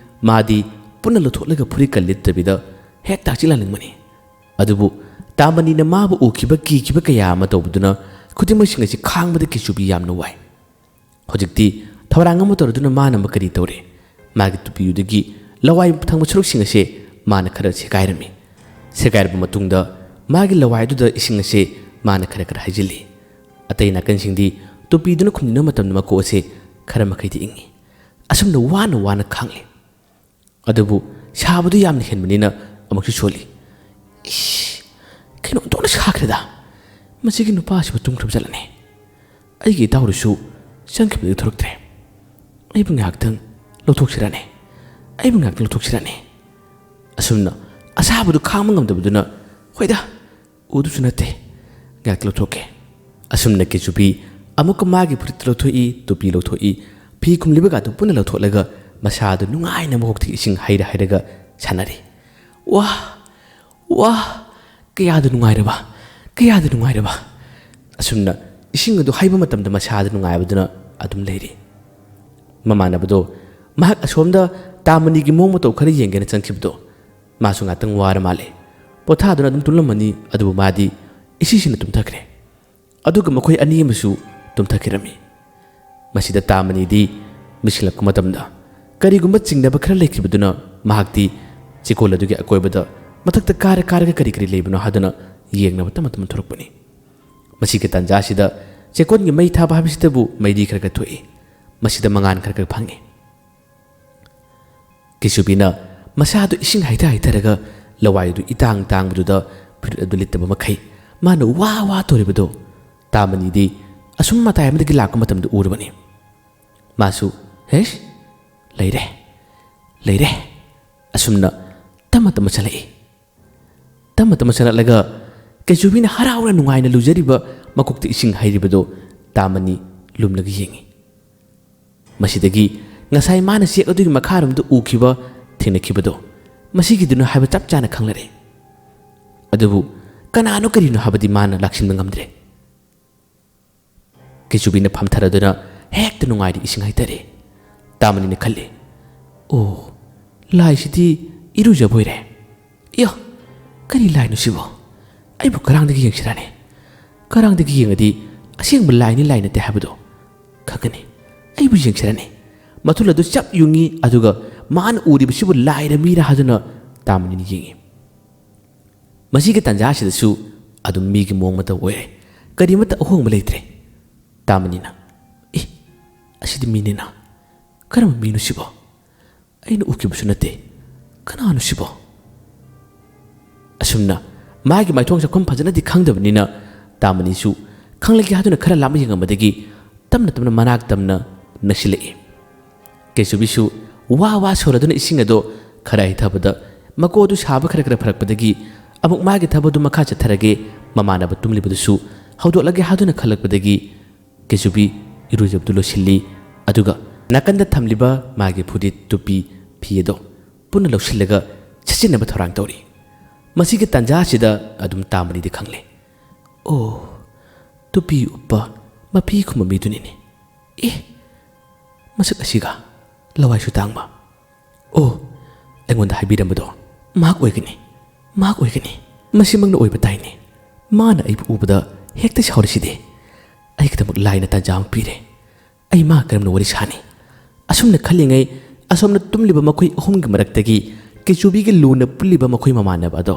ꯃꯥꯗꯤ ꯄꯨꯟꯅ ꯂꯧꯊꯣꯛꯂꯒ ꯐꯨꯔꯤꯠꯀ ꯂꯤꯠꯇꯕꯤꯗ ꯍꯦꯛ ꯇꯥꯛꯆꯤꯜꯍꯟꯅꯤꯡꯕꯅꯤ꯫ ꯑꯗꯨꯕꯨ ꯇꯥꯃꯅꯤꯅ ꯃꯥꯕꯨ ꯎꯈꯤꯕ ꯀꯤꯈꯤꯕ ꯀꯌꯥ ꯑꯃ ꯇꯧꯕꯗꯨꯅ ꯈꯨꯗꯤꯡꯃꯛꯁꯤꯡ ꯑꯁꯤ ꯈꯥꯡꯕꯗ ꯀꯦꯆꯨꯕꯤ ꯌꯥꯝꯅ ꯋꯥꯏ꯫ ꯍꯧꯖꯤꯛꯇꯤ ꯊꯧꯔꯥꯡ ꯑꯃ ꯇꯧꯔꯗꯨꯅ ꯃꯥꯅ ꯑꯃ ꯀꯔꯤ ꯇꯧꯔꯦ? ꯃꯥꯒꯤ ꯇꯨꯄꯤꯗꯨꯗꯒꯤ ꯂꯋꯥꯏ ꯊꯪꯕ ꯁꯔꯨꯛꯁꯤꯡ ꯑꯁꯦ ꯃꯥꯅ ꯈꯔ ꯁꯦꯒꯥꯏꯔꯝꯃꯤ꯫ ꯁꯦꯒꯥꯏꯔꯕ ꯃꯇꯨꯡꯗ ꯃꯥꯒꯤ ꯂꯋꯥꯏꯗꯨꯗ ꯏꯁꯤꯡ ꯑꯁꯦ ꯃꯥꯅ ꯈꯔ ꯈꯔ ꯍꯩꯖꯤꯜꯂꯤ꯫ ꯑꯇꯩ ꯅꯥꯀꯟꯁꯤꯡꯗꯤ ꯇꯨꯄꯤꯗꯨꯅ ꯈꯨꯝꯖꯤꯟꯕ ꯃꯇꯝꯗ ꯃꯀꯣꯛ ꯑꯁꯦ ꯈꯔ ꯃꯈꯩꯗꯤ ꯏꯪꯉꯤ꯫ ꯑꯁꯨꯝꯅ ꯋꯥꯅ ꯋꯥꯅ ꯈꯥꯡꯂꯤ꯫ ꯑꯗꯨꯕꯨ ꯁꯥꯕꯗꯨ ꯌꯥꯝꯅ ꯍꯦꯟꯕꯅꯤꯅ ꯑꯃꯨꯛꯁꯨ ꯁꯣꯜꯂꯤ꯫ ꯏꯁ! ꯀꯩꯅꯣ ꯑꯣꯟꯊꯣꯛꯅ ꯁꯥꯈ꯭ꯔꯦꯗ! ꯃꯁꯤꯒꯤ ꯅꯨꯄꯥꯁꯤꯕꯨ ꯇꯨꯝꯈ꯭ꯔꯕ ꯖꯥꯠꯂꯅꯦ? ꯑꯩꯒꯤ ꯏꯇꯥꯎꯗꯨꯁꯨ ꯆꯪꯈꯤꯕꯗꯒꯤ ꯊꯣꯔꯛꯇ꯭ꯔꯦ꯫ ꯑꯩꯕꯨ ꯉꯥꯏꯍꯥꯛꯇꯪ ꯂꯧꯊꯣꯛꯁꯤꯔꯅꯦ? ꯑꯩꯕꯨ ꯉꯥꯏꯍꯥꯛꯇꯪ ꯂꯧꯊꯣꯛꯁꯤꯔꯅꯦ? ꯑꯁꯨꯝꯅ ꯑꯁꯥꯕꯗꯨ ꯈꯥꯡꯕ ꯉꯝꯗꯕꯗꯨꯅ, "ꯍꯣꯏꯗ, ꯎꯗꯨꯁꯨ ꯅꯠꯇꯦ, ꯉꯥꯏꯍꯥꯛꯇꯪ ꯂꯧꯊꯣꯛꯀꯦ"꯫ ꯑꯁꯨꯝꯅ ꯀꯦꯆꯨꯕꯤ ꯑꯃꯨꯛꯀ ꯃꯥꯒꯤ ꯐꯨꯔꯤꯠꯇꯨ ꯂꯧꯊꯣꯛꯏ, ꯇꯨꯄꯤ ꯂꯧꯊꯣꯛꯏ, ꯐꯤ ꯈꯨꯝꯂꯤꯕꯒꯗꯨ ꯄꯨꯟꯅ ꯂꯧꯊꯣꯛꯂꯒ ꯃꯁꯥꯗꯨ ꯅꯨꯡꯉꯥꯏꯅ ꯃꯀꯣꯛꯇꯒꯤ ꯏꯁꯤꯡ ꯍꯩꯔ ꯍꯩꯔꯒ ꯁꯥꯟꯅꯔꯤ꯫ ꯋꯥ! ꯋꯥ! ꯀꯌꯥꯗ ꯅꯨꯡꯉꯥꯏꯔꯕ! ꯀꯌꯥꯗ ꯅꯨꯡꯉꯥꯏꯔꯕ! ꯑꯁꯨꯝꯅ ꯏꯁꯤꯡ ꯑꯗꯨ ꯍꯩꯕ ꯃꯇꯝꯗ ꯃꯁꯥꯗ ꯅꯨꯡꯉꯥꯏꯕꯗꯨꯅ ꯑꯗꯨꯝ ꯂꯩꯔꯤ꯫ ꯃꯃꯥꯟꯅꯕꯗꯣ ꯃꯍꯥꯛ ꯑꯁꯣꯝꯗ ꯇꯥꯃꯅꯤꯒꯤ ꯃꯑꯣꯡ ꯃꯇꯧ ꯈꯔ ꯌꯦꯡꯒꯦꯅ ꯆꯪꯈꯤꯕꯗꯣ, ꯃꯥꯁꯨ ꯉꯥꯛꯇꯪ ꯋꯥꯔ ꯃꯥꯜꯂꯦ꯫ ꯄꯣꯊꯥꯗꯨꯅ ꯑꯗꯨꯝ ꯇꯨꯝꯂꯝꯃꯅꯤ, ꯑꯗꯨꯕꯨ ꯃꯥꯗꯤ ꯏꯁꯤꯁꯤꯅ ꯇꯨꯝꯊꯈ꯭ꯔꯦ꯫ ꯑꯗꯨꯒ ꯃꯈꯣꯏ ꯑꯅꯤ ꯑꯃꯁꯨ ꯇꯨꯝꯊꯈꯤꯔꯝꯃꯤ꯫ ꯃꯁꯤꯗ ꯇꯥꯃꯅꯤꯗꯤ ꯃꯤꯁꯤꯜꯂꯛꯄ ꯃꯇꯝꯗ ꯀꯔꯤꯒꯨꯝꯕ ꯆꯤꯡꯅꯕ ꯈꯔ ꯂꯩꯈꯤꯕꯗꯨꯅ ꯃꯍꯥꯛꯇꯤ ꯆꯦꯀꯣꯜ ꯑꯗꯨꯒꯤ ꯑꯀꯣꯏꯕꯗ ꯃꯊꯛꯇ ꯀꯥꯔ ꯀꯥꯔꯒ ꯀꯔꯤ ꯀꯔꯤ ꯂꯩꯕꯅꯣ ꯍꯥꯏꯗꯨꯅ ꯌꯦꯡꯅꯕ ꯇꯞꯅ ꯇꯞꯅ ꯊꯣꯔꯛꯄꯅꯤ꯫ ꯃꯁꯤꯒꯤ ꯇꯥꯟꯖꯥꯁꯤꯗ ꯆꯦꯀꯣꯜꯒꯤ ꯃꯩ ꯊꯥꯕ ꯍꯥꯏꯕꯁꯤꯗꯕꯨ ꯃꯩꯔꯤ ꯈꯔ ꯈꯔ ꯊꯣꯛꯏ꯫ ꯃꯁꯤꯗ ꯃꯉꯥꯜ ꯈꯔ ꯈꯔ ꯐꯪꯏ꯫ ꯀꯤꯁꯨꯕꯤꯅ ꯃꯁꯥꯗꯨ ꯏꯁꯤꯡ ꯍꯩꯊ ꯍꯩꯊꯔꯒ ꯂꯋꯥꯏꯗꯨ ꯏꯇꯥꯡ ꯇꯥꯡꯕꯗꯨꯗ ꯐꯨꯔꯤꯠ ꯑꯗꯨ ꯂꯤꯠꯇꯕ ꯃꯈꯩ ꯃꯥꯅ ꯋꯥ ꯋꯥ ꯇꯧꯔꯤꯕꯗꯣ ꯇꯥꯃꯅꯤꯗꯤ ꯑꯁꯨꯝ ꯃꯇꯥꯏ ꯑꯃꯗꯒꯤ ꯂꯥꯛꯄ ꯃꯇꯝꯗ ꯎꯔꯕꯅꯤ꯫ ꯃꯥꯁꯨ, "ꯍꯦꯁ, ꯂꯩꯔꯦ, ꯂꯩꯔꯦ," ꯑꯁꯨꯝꯅ ꯇꯞꯅ ꯇꯞꯅ ꯆꯠꯂꯛꯏ꯫ ꯇꯞꯅ ꯇꯞꯅ ꯆꯠꯂꯛꯂꯒ ꯀꯩꯆꯨꯕꯤꯅ ꯍꯔꯥꯎꯅ ꯅꯨꯡꯉꯥꯏꯅ ꯂꯨꯖꯔꯤꯕ ꯃꯀꯣꯛꯇ ꯏꯁꯤꯡ ꯍꯩꯔꯤꯕꯗꯣ ꯇꯥꯃꯅꯤ ꯂꯨꯝꯂꯒ ꯌꯦꯡꯉꯤ꯫ ꯃꯁꯤꯗꯒꯤ ꯉꯁꯥꯏ ꯃꯥꯅ ꯆꯦꯛ ꯑꯗꯨꯒꯤ ꯃꯈꯥꯔꯣꯝꯗ ꯎꯈꯤꯕ, ꯊꯦꯡꯅꯈꯤꯕꯗꯣ ꯃꯁꯤꯒꯤꯗꯨꯅ ꯍꯥꯏꯕ ꯆꯞ ꯆꯥꯅ ꯈꯪꯂꯔꯦ꯫ ꯑꯗꯨꯕꯨ ꯀꯅꯥꯅꯣ ꯀꯔꯤꯅꯣ ꯍꯥꯏꯕꯗꯤ ꯃꯥꯅ ꯂꯥꯛꯁꯤꯟꯕ ꯉꯝꯗ꯭ꯔꯦ꯫ ꯀꯩꯆꯨꯕꯤꯅ ꯐꯝꯊꯔꯗꯨꯅ ꯍꯦꯛꯇ ꯅꯨꯡꯉꯥꯏꯗꯤ ꯏꯁꯤꯡ ꯍꯩꯇꯔꯦ꯫ ꯇꯥꯃꯅꯤꯅ ꯈꯜꯂꯤ, "ꯑꯣ, ꯂꯥꯏꯁꯤꯗꯤ ꯏꯔꯨꯖꯕ ꯑꯣꯏꯔꯦ꯫ ꯏꯌꯣ, ꯀꯔꯤ ꯂꯥꯏꯅꯣ ꯁꯤꯕꯣ? ꯑꯩꯕꯨ ꯀꯔꯥꯡꯗꯒꯤ ꯌꯦꯡꯁꯤꯔꯅꯦ? ꯀꯔꯥꯡꯗꯒꯤ ꯌꯦꯡꯉꯗꯤ ꯑꯁꯦꯡꯕ ꯂꯥꯏꯅꯤ ꯂꯥꯏ ꯅꯠꯇꯦ ꯍꯥꯏꯕꯗꯣ ꯈꯪꯒꯅꯤ꯫ ꯑꯩꯕꯨ ꯌꯦꯡꯁꯤꯔꯅꯦ?" ꯃꯊꯨꯜ ꯑꯗꯨ ꯆꯞ ꯌꯨꯡꯉꯤ, ꯑꯗꯨꯒ ꯃꯥꯅ ꯎꯔꯤꯕꯁꯤꯕꯨ ꯂꯥꯏꯔ ꯃꯤꯔ ꯍꯥꯏꯗꯨꯅ ꯇꯥꯃꯅꯤꯅ ꯌꯦꯡꯉꯤ꯫ ꯃꯁꯤꯒꯤ ꯇꯥꯟꯖꯥ ꯑꯁꯤꯗꯁꯨ ꯑꯗꯨꯝ ꯃꯤꯒꯤ ꯃꯑꯣꯡ ꯃꯇꯧ ꯑꯣꯏꯔꯦ꯫ ꯀꯔꯤꯃꯠꯇ ꯑꯍꯣꯡꯕ ꯂꯩꯇ꯭ꯔꯦ꯫ ꯇꯥꯃꯅꯤꯅ, "ꯑꯦ, ꯑꯁꯤꯗꯤ ꯃꯤꯅꯤꯅ꯫ ꯀꯔꯝꯕ ꯃꯤꯅꯣ ꯁꯤꯕꯣ? ꯑꯩꯅ ꯎꯈꯤꯕꯁꯨ ꯅꯠꯇꯦ꯫ ꯀꯅꯥꯅꯣ ꯁꯤꯕꯣ?" ꯑꯁꯨꯝꯅ ꯃꯥꯒꯤ ꯃꯥꯏꯊꯣꯡ ꯆꯥꯛꯐꯝ ꯐꯖꯅꯗꯤ ꯈꯪꯗꯕꯅꯤꯅ ꯇꯥꯃꯅꯤꯁꯨ ꯈꯪꯂꯒꯦ ꯍꯥꯏꯗꯨꯅ ꯈꯔ ꯂꯥꯞꯅ ꯌꯦꯡꯉꯝꯕꯗꯒꯤ ꯇꯞꯅ ꯇꯞꯅ ꯃꯅꯥꯛ ꯇꯝꯅ ꯅꯛꯁꯤꯜꯂꯛꯏ꯫ ꯀꯩꯆꯨꯕꯤꯁꯨ ꯋꯥ ꯋꯥ ꯁꯣꯔꯗꯨꯅ ꯏꯁꯤꯡ ꯑꯗꯣ ꯈꯔ ꯍꯩꯊꯕꯗ ꯃꯀꯣꯛ ꯑꯗꯨ ꯁꯥꯕ ꯈꯔ ꯈꯔ ꯐꯔꯛꯄꯗꯒꯤ ꯑꯃꯨꯛ ꯃꯥꯒꯤ ꯊꯕꯛ ꯑꯗꯨ ꯃꯈꯥ ꯆꯠꯊꯔꯒꯦ, ꯃꯃꯥꯟꯅꯕ ꯇꯨꯝꯂꯤꯕꯗꯨꯁꯨ ꯍꯧꯗꯣꯛꯂꯒꯦ ꯍꯥꯏꯗꯨꯅ ꯈꯜꯂꯛꯄꯗꯒꯤ ꯀꯩꯆꯨꯕꯤ ꯏꯔꯨꯖꯕꯗꯨ ꯂꯣꯏꯁꯤꯜꯂꯤ꯫ ꯑꯗꯨꯒ ꯅꯥꯀꯟꯗ ꯊꯝꯂꯤꯕ ꯃꯥꯒꯤ ꯐꯨꯔꯤꯠ, ꯇꯨꯄꯤ, ꯐꯤ ꯑꯗꯣ ꯄꯨꯟꯅ ꯂꯧꯁꯤꯜꯂꯒ ꯁꯦꯠꯆꯤꯟꯅꯕ ꯊꯧꯔꯥꯡ ꯇꯧꯔꯤ꯫ ꯃꯁꯤꯒꯤ ꯇꯥꯟꯖꯥ ꯑꯁꯤꯗ ꯑꯗꯨꯝ ꯇꯥꯃꯅꯤꯗꯤ ꯈꯪꯂꯦ꯫ ꯑꯣ, ꯇꯨꯄꯤ ꯎꯞꯄ, ꯃꯐꯤ ꯈꯨꯝꯕ ꯃꯤꯗꯨꯅꯤꯅꯦ꯫ ꯑꯦ, ꯃꯁꯛ ꯑꯁꯤꯒ ꯂꯋꯥꯏꯁꯨ ꯇꯥꯡꯕ꯫ ꯑꯣ, ꯑꯩꯉꯣꯟꯗ ꯍꯥꯏꯕꯤꯔꯝꯕꯗꯣ ꯃꯍꯥꯛ ꯑꯣꯏꯒꯅꯤ, ꯃꯍꯥꯛ ꯑꯣꯏꯒꯅꯤ꯫ ꯃꯁꯤꯃꯛꯅ ꯑꯣꯏꯕ ꯇꯥꯏꯅꯦ꯫ ꯃꯥꯅ ꯑꯩꯕꯨ ꯎꯕꯗ ꯍꯦꯛꯇ ꯁꯥꯎꯔꯤꯁꯤꯗꯤ꯫ ꯑꯩꯒꯤꯗꯃꯛ ꯂꯥꯏꯅ ꯇꯥꯟꯖꯥ ꯑꯃ ꯄꯤꯔꯦ꯫ ꯑꯩ ꯃꯥ ꯀꯔꯝꯅ ꯋꯥꯔꯤ ꯁꯥꯅꯤ? ꯑꯁꯨꯝꯅ ꯈꯜꯂꯤꯉꯩ ꯑꯁꯣꯝꯅ ꯇꯨꯝꯂꯤꯕ ꯃꯈꯣꯏ ꯑꯍꯨꯝꯒꯤ ꯃꯔꯛꯇꯒꯤ ꯀꯩꯆꯨꯕꯤꯒꯤ ꯂꯨꯅ ꯄꯨꯜꯂꯤꯕ ꯃꯈꯣꯏ ꯃꯃꯥꯟꯅꯕ ꯑꯗꯣ,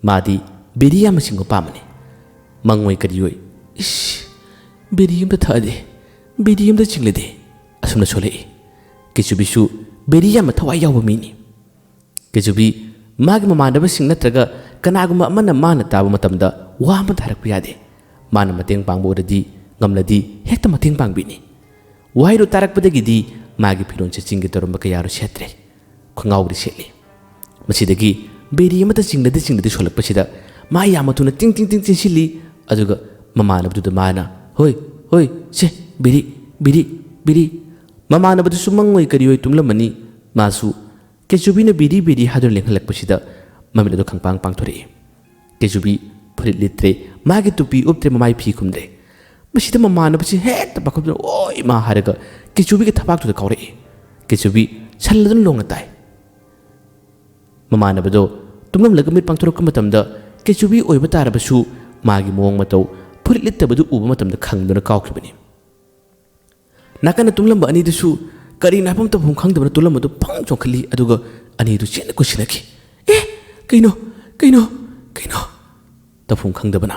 ꯃꯥꯗꯤ ꯕꯤꯔꯤ ꯌꯥꯝꯅ ꯆꯤꯡꯕ ꯄꯥꯝꯕꯅꯤ꯫ ꯃꯪꯑꯣꯏ ꯀꯔꯤꯑꯣꯏ, "ꯏꯁ, ꯕꯤꯔꯤ ꯑꯃꯇ ꯊꯛꯑꯗꯤ, ꯕꯤꯔꯤ ꯑꯃꯇ ꯆꯤꯡꯂꯗꯤ?" ꯑꯁꯨꯝꯅ ꯁꯣꯜꯂꯛꯏ꯫ ꯀꯩꯆꯨꯕꯤꯁꯨ ꯕꯤꯔꯤ ꯌꯥꯝꯅ ꯊꯋꯥꯏ ꯌꯥꯎꯕ ꯃꯤꯅꯤ꯫ ꯀꯩꯆꯨꯕꯤ ꯃꯥꯒꯤ ꯃꯃꯥꯟꯅꯕꯁꯤꯡ ꯅꯠꯇ꯭ꯔꯒ ꯀꯅꯥꯒꯨꯝꯕ ꯑꯃꯅ ꯃꯥꯅ ꯇꯥꯕ ꯃꯇꯝꯗ ꯋꯥ ꯑꯃꯇ ꯍꯥꯏꯔꯛꯄ ꯌꯥꯗꯦ꯫ ꯃꯥꯅ ꯃꯇꯦꯡ ꯄꯥꯡꯕ ꯑꯣꯏꯔꯗꯤ, ꯉꯝꯂꯗꯤ ꯍꯦꯛꯇ ꯃꯇꯦꯡ ꯄꯥꯡꯕꯤꯅꯤ꯫ ꯋꯥꯍꯩꯗꯣ ꯇꯥꯔꯛꯄꯗꯒꯤꯗꯤ ꯃꯥꯒꯤ ꯐꯤꯔꯣꯜ ꯁꯦꯠꯆꯤꯟꯒꯦ ꯇꯧꯔꯝꯕ ꯀꯌꯥꯔꯣ ꯁꯦꯠꯇ꯭ꯔꯦ꯫ ꯈꯣꯡꯒ꯭ꯔꯥꯎꯗꯤ ꯁꯦꯠꯂꯤ꯫ ꯃꯁꯤꯗꯒꯤ ꯕꯤꯔꯤ ꯑꯃꯇ ꯆꯤꯡꯅꯗꯤ ꯆꯤꯡꯅꯗꯤ ꯁꯣꯜꯂꯛꯄꯁꯤꯗ ꯃꯥ ꯌꯥꯝꯅ ꯊꯨꯅ ꯇꯤꯡ ꯇꯤꯡ ꯇꯤꯡ ꯆꯦꯟꯁꯤꯜꯂꯤ꯫ ꯑꯗꯨꯒ ꯃꯃꯥꯟꯅꯕꯗꯨꯗ ꯃꯥꯅ, "ꯍꯣꯏ, ꯍꯣꯏ, ꯁꯦ, ꯕꯤꯔꯤ, ꯕꯤꯔꯤ, ꯕꯤꯔꯤ"꯫ ꯃꯃꯥꯟꯅꯕꯗꯨꯁꯨ ꯃꯪꯑꯣꯏ ꯀꯔꯤꯑꯣꯏ ꯇꯨꯝꯂꯝꯃꯅꯤ꯫ ꯃꯥꯁꯨ ꯀꯦꯆꯨꯕꯤꯅ ꯕꯤꯔꯤ ꯕꯤꯔꯤ ꯍꯥꯏꯗꯨꯅ ꯂꯦꯡꯍꯜꯂꯛꯄꯁꯤꯗ ꯃꯃꯤꯠ ꯑꯗꯨ ꯈꯪꯄꯥꯡ ꯄꯥꯡꯊꯣꯔꯛꯏ꯫ ꯀꯦꯆꯨꯕꯤ ꯐꯨꯔꯤꯠ ꯂꯤꯠꯇ꯭ꯔꯦ, ꯃꯥꯒꯤ ꯇꯨꯄꯤ ꯎꯞꯇ꯭ꯔꯦ, ꯃꯃꯥꯏ ꯐꯤ ꯈꯨꯝꯗ꯭ꯔꯦ꯫ ꯃꯁꯤꯗ ꯃꯃꯥꯟꯅꯕꯁꯤ ꯍꯦꯛꯇ ꯄꯥꯈꯠꯇꯨꯅ "ꯑꯣꯏ ꯏꯃꯥ" ꯍꯥꯏꯔꯒ ꯀꯦꯆꯨꯕꯤꯒꯤ ꯊꯕꯥꯛꯇꯨꯗ ꯀꯥꯎꯔꯛꯏ꯫ ꯀꯦꯆꯨꯕꯤ ꯁꯜꯂꯗꯨꯅ ꯂꯣꯡꯅ ꯇꯥꯏ꯫ ꯃꯃꯥꯟꯅꯕꯗꯣ ꯇꯨꯝꯂꯝꯂꯒ ꯃꯤꯠ ꯄꯥꯡꯊꯣꯔꯛꯄ ꯃꯇꯝꯗ ꯀꯦꯆꯨꯕꯤ ꯑꯣꯏꯕ ꯇꯥꯔꯕꯁꯨ ꯃꯥꯒꯤ ꯃꯑꯣꯡ ꯃꯇꯧ, ꯐꯨꯔꯤꯠ ꯂꯤꯠꯇꯕꯗꯨ ꯎꯕ ꯃꯇꯝꯗ ꯈꯪꯗꯨꯅ ꯀꯥꯎꯈꯤꯕꯅꯤ꯫ ꯅꯥꯀꯟꯗ ꯇꯨꯝꯂꯝꯕ ꯑꯅꯤꯗꯨꯁꯨ ꯀꯔꯤꯅꯣ ꯍꯥꯏꯐꯝ ꯇꯧꯐꯝ ꯈꯪꯗꯕꯅ ꯇꯨꯝꯂꯝꯕꯗꯨ ꯐꯪ ꯆꯣꯡꯈꯠꯂꯤ, ꯑꯗꯨꯒ ꯑꯅꯤꯗꯨ ꯆꯦꯟꯅ ꯀꯣꯏꯁꯤꯜꯂꯛꯈꯤ꯫ "ꯑꯦ, ꯀꯩꯅꯣ, ꯀꯩꯅꯣ, ꯀꯩꯅꯣ?" ꯇꯧꯐꯝ ꯈꯪꯗꯕꯅ꯫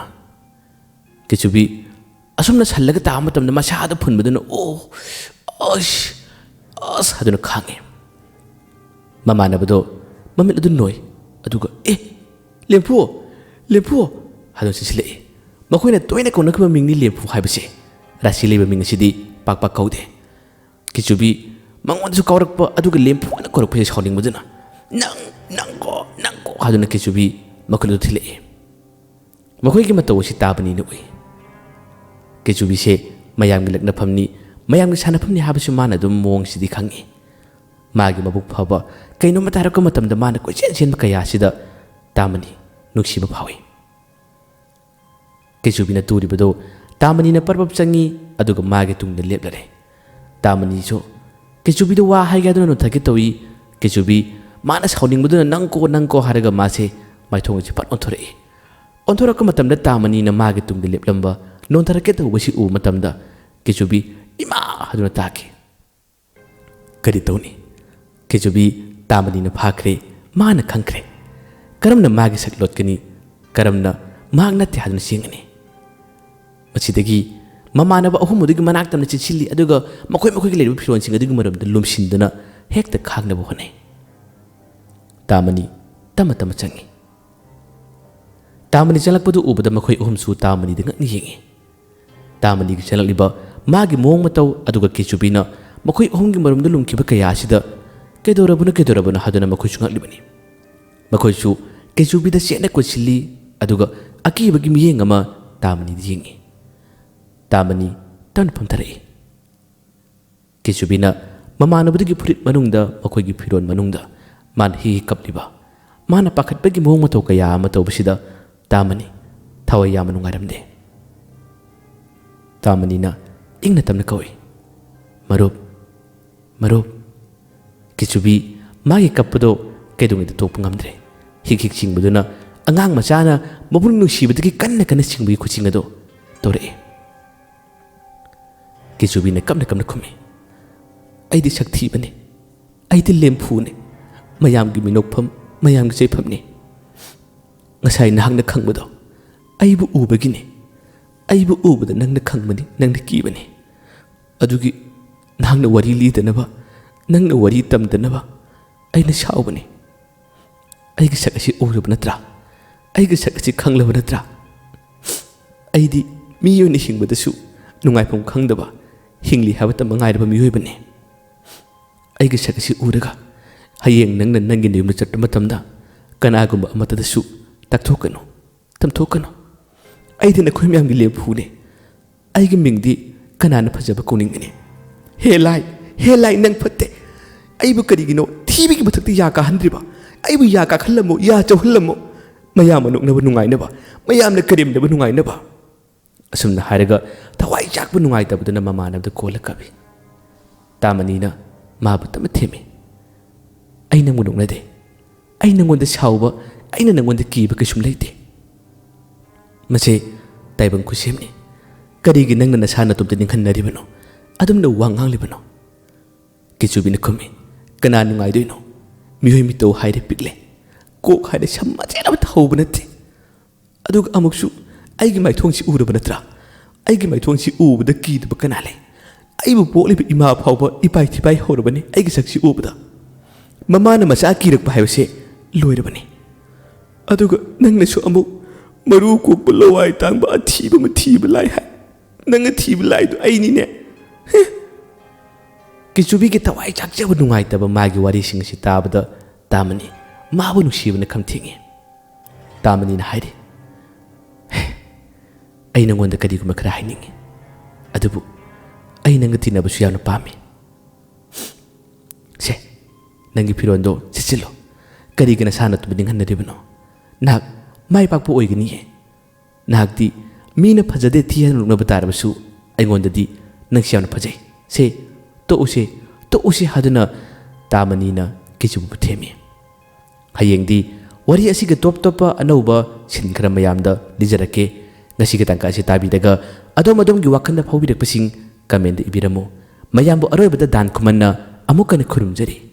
ꯀꯦꯆꯨꯕꯤ ꯑꯁꯨꯝꯅ ꯁꯜꯂꯒ ꯇꯥꯕ ꯃꯇꯝꯗ ꯃꯁꯥꯗ ꯐꯨꯟꯕꯗꯨꯅ "ꯑꯣ, ꯑꯁ, ꯑꯁ" ꯍꯥꯏꯗꯨꯅ ꯈꯥꯡꯉꯤ꯫ ꯃꯃꯥꯟꯅꯕꯗꯣ ꯃꯃꯤꯠ ꯑꯗꯨ ꯅꯣꯏ, ꯑꯗꯨꯒ "ꯑꯦ, ꯂꯦꯝꯐꯨ, ꯂꯦꯝꯐꯨ" ꯍꯥꯏꯗꯨꯅ ꯆꯦꯟꯁꯤꯜꯂꯛꯏ꯫ ꯃꯈꯣꯏꯅ ꯇꯣꯏꯅ ꯀꯧꯅꯈꯤꯕ ꯃꯤꯡꯅꯤ ꯂꯦꯝꯐꯨ ꯍꯥꯏꯕꯁꯦ꯫ ꯔꯥꯁꯤ ꯂꯩꯕ ꯃꯤꯡ ꯑꯁꯤꯗꯤ ꯄꯥꯛ ꯄꯥꯛ ꯀꯧꯗꯦ꯫ ꯀꯦꯆꯨꯕꯤ ꯃꯉꯣꯟꯗꯁꯨ ꯀꯧꯔꯛꯄ, ꯑꯗꯨꯒ ꯂꯦꯝꯐꯨꯅ ꯀꯧꯔꯛꯄꯁꯦ ꯁꯥꯎꯅꯤꯡꯕꯗꯨꯅ "ꯅꯪ, ꯅꯪ ꯀꯣ, ꯅꯪ ꯀꯣ" ꯍꯥꯏꯗꯨꯅ ꯀꯦꯆꯨꯕꯤ ꯃꯈꯨꯠ ꯑꯗꯨ ꯊꯤꯜꯂꯛꯏ꯫ ꯃꯈꯣꯏꯒꯤ ꯃꯇꯧ ꯑꯁꯤ ꯇꯥꯕꯅꯤꯅ ꯎꯏ꯫ ꯀꯦꯆꯨꯕꯤꯁꯦ ꯃꯌꯥꯝꯒꯤ ꯂꯛꯅꯐꯝꯅꯤ, ꯃꯌꯥꯝꯒꯤ ꯁꯥꯟꯅꯐꯝꯅꯤ ꯍꯥꯏꯕꯁꯨ ꯃꯥꯅ ꯑꯗꯨꯝ ꯃꯑꯣꯡꯁꯤꯗꯤ ꯈꯪꯏ꯫ ꯃꯥꯒꯤ ꯃꯕꯨꯛ ꯐꯕ, ꯀꯩꯅꯣꯝꯃꯇ ꯍꯥꯏꯔꯛꯄ ꯃꯇꯝꯗ ꯃꯥꯅ ꯀꯣꯏꯆꯦꯟ ꯆꯦꯟꯕ ꯀꯌꯥ ꯑꯁꯤꯗ ꯇꯥꯃꯅꯤ ꯅꯨꯡꯁꯤꯕ ꯐꯥꯎꯏ꯫ ꯀꯦꯆꯨꯕꯤꯅ ꯇꯨꯔꯤꯕꯗꯣ ꯇꯥꯃꯅꯤꯅ ꯄꯔꯞ ꯆꯪꯉꯤ, ꯑꯗꯨꯒ ꯃꯥꯒꯤ ꯇꯨꯡꯗ ꯂꯦꯞꯂꯔꯦ꯫ ꯇꯥꯃꯅꯤꯁꯨ ꯀꯦꯆꯨꯕꯤꯗ ꯋꯥ ꯍꯥꯏꯒꯦ ꯍꯥꯏꯗꯨꯅ ꯅꯣꯟꯊꯒꯦ ꯇꯧꯏ꯫ ꯀꯦꯆꯨꯕꯤ ꯃꯥꯅ ꯁꯥꯎꯅꯤꯡꯕꯗꯨꯅ "ꯅꯪ ꯀꯣ, ꯅꯪ ꯀꯣ" ꯍꯥꯏꯔꯒ ꯃꯥꯁꯦ ꯃꯥꯏꯊꯣꯡ ꯑꯁꯤ ꯐꯠ ꯑꯣꯟꯊꯣꯔꯛꯏ꯫ ꯑꯣꯟꯊꯣꯔꯛꯄ ꯃꯇꯝꯗ ꯇꯥꯃꯅꯤꯅ ꯃꯥꯒꯤ ꯇꯨꯡꯗ ꯂꯦꯞꯂꯝꯕ ꯅꯣꯟꯊꯔꯛꯀꯦ ꯇꯧꯕꯁꯤ ꯎꯕ ꯃꯇꯝꯗ ꯀꯦꯆꯨꯕꯤ "ꯏꯃꯥ" ꯍꯥꯏꯗꯨꯅ ꯇꯥꯈꯤ꯫ ꯀꯔꯤ ꯇꯧꯅꯤ? ꯀꯦꯆꯨꯕꯤ ꯇꯥꯃꯅꯤꯅ ꯐꯥꯈ꯭ꯔꯦ, ꯃꯥꯅ ꯈꯪꯈ꯭ꯔꯦ꯫ ꯀꯔꯝꯅ ꯃꯥꯒꯤ ꯁꯛ ꯂꯣꯠꯀꯅꯤ? ꯀꯔꯝꯅ ꯃꯍꯥꯛ ꯅꯠꯇꯦ ꯍꯥꯏꯗꯨꯅ ꯆꯦꯟꯒꯅꯤ? ꯃꯁꯤꯗꯒꯤ ꯃꯃꯥꯟꯅꯕ ꯑꯍꯨꯝ ꯑꯗꯨꯒꯤ ꯃꯅꯥꯛ ꯇꯝꯅ ꯆꯦꯟꯁꯤꯜꯂꯤ, ꯑꯗꯨꯒ ꯃꯈꯣꯏ ꯃꯈꯣꯏꯒꯤ ꯂꯩꯔꯤꯕ ꯐꯤꯔꯣꯜꯁꯤꯡ ꯑꯗꯨꯒꯤ ꯃꯔꯨꯝꯗ ꯂꯨꯝꯁꯤꯟꯗꯨꯅ ꯍꯦꯛꯇ ꯈꯥꯡꯅꯕ ꯍꯣꯠꯅꯩ꯫ ꯇꯥꯃꯅꯤ ꯇꯞꯅ ꯇꯞꯅ ꯆꯪꯉꯤ꯫ ꯇꯥꯃꯅꯤ ꯆꯪꯂꯛꯄꯗꯨ ꯎꯕꯗ ꯃꯈꯣꯏ ꯑꯍꯨꯝꯁꯨ ꯇꯥꯃꯅꯤꯗ ꯉꯛꯅ ꯌꯦꯡꯉꯤ꯫ ꯇꯥꯃꯅꯤꯒꯤ ꯆꯪꯂꯛꯂꯤꯕ ꯃꯥꯒꯤ ꯃꯑꯣꯡ ꯃꯇꯧ ꯑꯗꯨꯒ ꯀꯦꯆꯨꯕꯤꯅ ꯃꯈꯣꯏ ꯑꯍꯨꯝꯒꯤ ꯃꯔꯨꯝꯗ ꯂꯨꯝꯈꯤꯕ ꯀꯌꯥ ꯑꯁꯤꯗ "ꯀꯩꯗꯧꯔꯕꯅꯣ, ꯀꯩꯗꯧꯔꯕꯅꯣ?" ꯍꯥꯏꯗꯨꯅ ꯃꯈꯣꯏꯁꯨ ꯉꯛꯂꯤꯕꯅꯤ꯫ ꯃꯈꯣꯏꯁꯨ ꯀꯦꯆꯨꯕꯤꯗ ꯆꯦꯠꯅ ꯀꯣꯏꯁꯤꯜꯂꯤ, ꯑꯗꯨꯒ ꯑꯀꯤꯕꯒꯤ ꯃꯤꯠꯌꯦꯡ ꯑꯃ ꯇꯥꯃꯅꯤꯗ ꯌꯦꯡꯉꯤ꯫ ꯇꯥꯃꯅꯤ ꯇꯞꯅ ꯐꯝꯊꯔꯛꯏ꯫ ꯀꯦꯆꯨꯕꯤꯅ ꯃꯃꯥꯟꯅꯕꯗꯨꯒꯤ ꯐꯨꯔꯤꯠ ꯃꯅꯨꯡꯗ, ꯃꯈꯣꯏꯒꯤ ꯐꯤꯔꯣꯜ ꯃꯅꯨꯡꯗ ꯃꯥꯅ ꯍꯤ ꯍꯤ ꯀꯞꯂꯤꯕ, ꯃꯥꯅ ꯄꯥꯈꯠꯄꯒꯤ ꯃꯑꯣꯡ ꯃꯇꯧ ꯀꯌꯥ ꯑꯃ ꯇꯧꯕꯁꯤꯗ ꯇꯥꯃꯅꯤ ꯊꯋꯥꯏ ꯌꯥꯝꯅ ꯅꯨꯡꯉꯥꯏꯔꯝꯗꯦ꯫ ꯇꯥꯃꯅꯤꯅ ꯏꯪꯅ ꯇꯞꯅ ꯀꯧꯏ, "ꯃꯔꯨꯞ, ꯃꯔꯨꯞ!" ꯀꯦꯆꯨꯕꯤ ꯃꯥꯒꯤ ꯀꯞꯄꯗꯣ ꯀꯩꯗꯧꯉꯩꯗ ꯇꯣꯛꯄ ꯉꯝꯗ꯭ꯔꯦ꯫ ꯍꯤꯛ ꯍꯤꯛ ꯆꯤꯡꯕꯗꯨꯅ ꯑꯉꯥꯡ ꯃꯆꯥꯅ ꯃꯄꯨꯛꯅꯤꯡ ꯅꯨꯡꯁꯤꯕꯗꯒꯤ ꯀꯟꯅ ꯀꯟꯅ ꯆꯤꯡꯕꯒꯤ ꯈꯨꯆꯤꯡ ꯑꯗꯨ ꯇꯧꯔꯛꯏ꯫ ꯀꯦꯆꯨꯕꯤꯅ ꯀꯞꯅ ꯀꯞꯅ ꯈꯨꯝꯃꯤ, "ꯑꯩꯗꯤ ꯁꯛꯊꯤꯕꯅꯤ, ꯑꯩꯗꯤ ꯂꯦꯝꯐꯨꯅꯤ, ꯃꯌꯥꯝꯒꯤ ꯃꯤꯅꯣꯛꯐꯝ, ꯃꯌꯥꯝꯒꯤ ꯆꯩꯐꯝꯅꯤ꯫ ꯉꯁꯥꯏ ꯅꯍꯥꯛꯅ ꯈꯪꯕꯗꯣ ꯑꯩꯕꯨ ꯎꯕꯒꯤꯅꯤ꯫ ꯑꯩꯕꯨ ꯎꯕꯗ ꯅꯪꯅ ꯈꯪꯕꯅꯤ, ꯅꯪꯅ ꯀꯤꯕꯅꯤ꯫ ꯑꯗꯨꯒꯤ ꯅꯍꯥꯛꯅ ꯋꯥꯔꯤ ꯂꯤꯗꯅꯕ, ꯅꯪꯅ ꯋꯥꯔꯤ ꯇꯝꯗꯅꯕ ꯑꯩꯅ ꯁꯥꯎꯕꯅꯤ꯫ ꯑꯩꯒꯤ ꯁꯛ ꯑꯁꯤ ꯎꯔꯕ ꯅꯠꯇ꯭ꯔꯥ? ꯑꯩꯒꯤ ꯁꯛ ꯑꯁꯤ ꯈꯪꯂꯕ ꯅꯠꯇ꯭ꯔꯥ? ꯑꯩꯗꯤ ꯃꯤ ꯑꯣꯏꯅ ꯍꯤꯡꯕꯗꯁꯨ ꯅꯨꯡꯉꯥꯏꯐꯝ ꯈꯪꯗꯕ, ꯍꯤꯡꯂꯤ ꯍꯥꯏꯕꯇ ꯃꯉꯥꯏꯔꯕ ꯃꯤꯑꯣꯏꯕꯅꯤ꯫ ꯑꯩꯒꯤ ꯁꯛ ꯑꯁꯤ ꯎꯔꯒ ꯍꯌꯦꯡ ꯅꯪꯅ ꯅꯪꯒꯤ ꯅꯌꯨꯝꯗ ꯆꯠꯄ ꯃꯇꯝꯗ ꯀꯅꯥꯒꯨꯝꯕ ꯑꯃꯠꯇꯗꯁꯨ ꯇꯥꯛꯊꯣꯛꯀꯅꯨ, ꯇꯝꯊꯣꯛꯀꯅꯨ꯫ ꯑꯩꯗꯤ ꯅꯈꯣꯏ ꯃꯌꯥꯝꯒꯤ ꯂꯦꯝꯐꯨꯅꯦ꯫ ꯑꯩꯒꯤ ꯃꯤꯡꯗꯤ ꯀꯅꯥꯅ ꯐꯖꯕ ꯀꯧꯅꯤꯡꯒꯅꯤ? ꯍꯦ ꯂꯥꯏ, ꯍꯦ ꯂꯥꯏ, ꯅꯪ ꯐꯠꯇꯦ꯫ ꯑꯩꯕꯨ ꯀꯔꯤꯒꯤꯅꯣ ꯊꯤꯕꯒꯤ ꯃꯊꯛꯇ ꯌꯥ ꯀꯥꯍꯟꯗ꯭ꯔꯤꯕ? ꯑꯩꯕꯨ ꯌꯥ ꯀꯥꯍꯜꯂꯝꯃꯣ, ꯌꯥ ꯆꯧꯍꯜꯂꯝꯃꯣ꯫ ꯃꯌꯥꯝꯅ ꯅꯣꯛꯅꯕ ꯅꯨꯡꯉꯥꯏꯅꯕ, ꯃꯌꯥꯝꯅ ꯀꯔꯦꯝꯅꯕ ꯅꯨꯡꯉꯥꯏꯅꯕ꯫" ꯑꯁꯨꯝꯅ ꯍꯥꯏꯔꯒ ꯊꯋꯥꯏ ꯆꯥꯛꯄ ꯅꯨꯡꯉꯥꯏꯇꯕꯗꯨꯅ ꯃꯃꯥꯟꯅꯕꯗ ꯀꯣꯜꯂ ꯀꯥꯞꯏ꯫ ꯇꯥꯃꯅꯤꯅ ꯃꯥꯕꯨ ꯇꯞꯅ ꯊꯦꯝꯃꯤ, "ꯑꯩ ꯅꯪꯕꯨ ꯅꯣꯛꯅꯗꯦ꯫ ꯑꯩ ꯅꯪꯉꯣꯟꯗ ꯁꯥꯎꯕ, ꯑꯩꯅ ꯅꯪꯉꯣꯟꯗ ꯀꯤꯕ ꯀꯩꯁꯨꯝ ꯂꯩꯇꯦ꯫ ꯃꯁꯦ ꯇꯥꯏꯕꯪ ꯈꯨꯠꯁꯦꯝꯅꯤ꯫ ꯀꯔꯤꯒꯤ ꯅꯪꯅ ꯅꯁꯥ ꯅꯇꯣꯝꯇ ꯅꯤꯡꯍꯟꯅꯔꯤꯕꯅꯣ? ꯑꯗꯨꯝꯅ ꯋꯥ ꯉꯥꯡꯂꯤꯕꯅꯣ?" ꯀꯤꯆꯨꯕꯤꯅ ꯈꯨꯝꯃꯤ, "ꯀꯅꯥ ꯅꯨꯡꯉꯥꯏꯗꯣꯏꯅꯣ? ꯃꯤꯑꯣꯏ ꯃꯤꯇꯧ ꯍꯥꯏꯔꯦ ꯄꯤꯛꯂꯦ, ꯀꯣꯛ ꯍꯥꯏꯔꯦ ꯁꯝ ꯃꯆꯦꯠ ꯑꯃꯠꯇ ꯍꯧꯕ ꯅꯠꯇꯦ꯫ ꯑꯗꯨꯒ ꯑꯃꯨꯛꯁꯨ ꯑꯩꯒꯤ ꯃꯥꯏꯊꯣꯡꯁꯤ ꯎꯔꯕ ꯅꯠꯇ꯭ꯔꯥ? ꯑꯩꯒꯤ ꯃꯥꯏꯊꯣꯡꯁꯤ ꯎꯕꯗ ꯀꯤꯗꯕ ꯀꯅꯥ ꯂꯩ? ꯑꯩꯕꯨ ꯄꯣꯛꯂꯤꯕ ꯏꯃꯥ ꯐꯥꯎꯕ ꯏꯄꯥꯏ ꯊꯤꯄꯥꯏ ꯍꯧꯔꯕꯅꯤ ꯑꯩꯒꯤ ꯁꯛꯁꯤ ꯎꯕꯗ꯫ ꯃꯃꯥꯅ ꯃꯆꯥ ꯀꯤꯔꯛꯄ ꯍꯥꯏꯕꯁꯦ ꯂꯣꯏꯔꯕꯅꯤ꯫ ꯑꯗꯨꯒ ꯅꯪꯅꯁꯨ ꯑꯃꯨꯛ ꯃꯔꯨ ꯀꯣꯛꯄ ꯂꯋꯥꯏ ꯇꯥꯡꯕ ꯑꯊꯤꯕ ꯃꯊꯤꯕ ꯂꯥꯏ ꯍꯥꯏ꯫ ꯅꯪ ꯑꯊꯤꯕ ꯂꯥꯏꯗꯣ ꯑꯩꯅꯤꯅꯦ꯫ ꯍꯦ꯫ ꯀꯤꯆꯨꯕꯤꯒꯤ ꯊꯋꯥꯏ ꯆꯥꯛꯆꯕ ꯅꯨꯡꯉꯥꯏꯇꯕ ꯃꯥꯒꯤ ꯋꯥꯔꯤꯁꯤꯡ ꯑꯁꯤ ꯇꯥꯕꯗ ꯇꯥꯃꯅꯤ ꯃꯥꯕꯨ ꯅꯨꯡꯁꯤꯕꯅ ꯈꯝ ꯊꯦꯡꯉꯤ꯫ ꯇꯥꯃꯅꯤꯅ ꯍꯥꯏꯔꯤ, "ꯍꯦ, ꯑꯩ ꯅꯉꯣꯟꯗ ꯀꯔꯤꯒꯨꯝꯕ ꯈꯔ ꯍꯥꯏꯅꯤꯡꯉꯤ꯫ ꯑꯗꯨꯕꯨ ꯑꯩ ꯅꯪꯒ ꯇꯤꯟꯅꯕꯁꯨ ꯌꯥꯝꯅ ꯄꯥꯝꯃꯤ꯫ ꯁꯦ, ꯅꯪꯒꯤ ꯐꯤꯔꯣꯜꯗꯣ ꯁꯦꯠꯆꯤꯜꯂꯣ꯫ ꯀꯔꯤꯒꯤ ꯅꯁꯥ ꯅꯇꯣꯝꯇ ꯅꯤꯡꯍꯟꯅꯔꯤꯕꯅꯣ? ꯅꯍꯥꯛ ꯃꯥꯏ ꯄꯥꯛꯄ ꯑꯣꯏꯒꯅꯤꯌꯦ꯫ ꯅꯍꯥꯛꯇꯤ ꯃꯤꯅ ꯐꯖꯗꯦ ꯊꯤ ꯍꯥꯏꯅ ꯅꯣꯛꯅꯕ ꯇꯥꯔꯕꯁꯨ ꯑꯩꯉꯣꯟꯗꯗꯤ ꯅꯪꯁꯤ ꯌꯥꯝꯅ ꯐꯖꯩ꯫ ꯁꯦ, ꯇꯣꯛꯎꯁꯦ, ꯇꯣꯛꯎꯁꯦ" ꯍꯥꯏꯗꯨꯅ ꯇꯥꯃꯅꯤꯅ ꯀꯤꯆꯨꯕꯨ ꯊꯦꯝꯃꯤ꯫ ꯍꯌꯦꯡꯗꯤ ꯋꯥꯔꯤ ꯑꯁꯤꯒ ꯇꯣꯞ ꯇꯣꯞꯄ ꯑꯅꯧꯕ ꯁꯤꯟ ꯈꯔ ꯃꯌꯥꯝꯗ ꯂꯤꯖꯔꯛꯀꯦ꯫ ꯉꯁꯤꯒꯤ ꯇꯥꯡꯀꯛ ꯑꯁꯤ ꯇꯥꯕꯤꯔꯒ ꯑꯗꯣꯝ ꯑꯗꯣꯝꯒꯤ ꯋꯥꯈꯜꯗ ꯐꯥꯎꯕꯤꯔꯛꯄꯁꯤꯡ comment ꯏꯕꯤꯔꯝꯃꯨ꯫ ꯃꯌꯥꯝꯕꯨ ꯑꯔꯣꯏꯕꯗ ꯗꯥꯟ ꯈꯨꯃꯟꯅ ꯑꯃꯨꯛ ꯍꯟꯅ ꯈꯨꯔꯨꯝꯖꯔꯤ꯫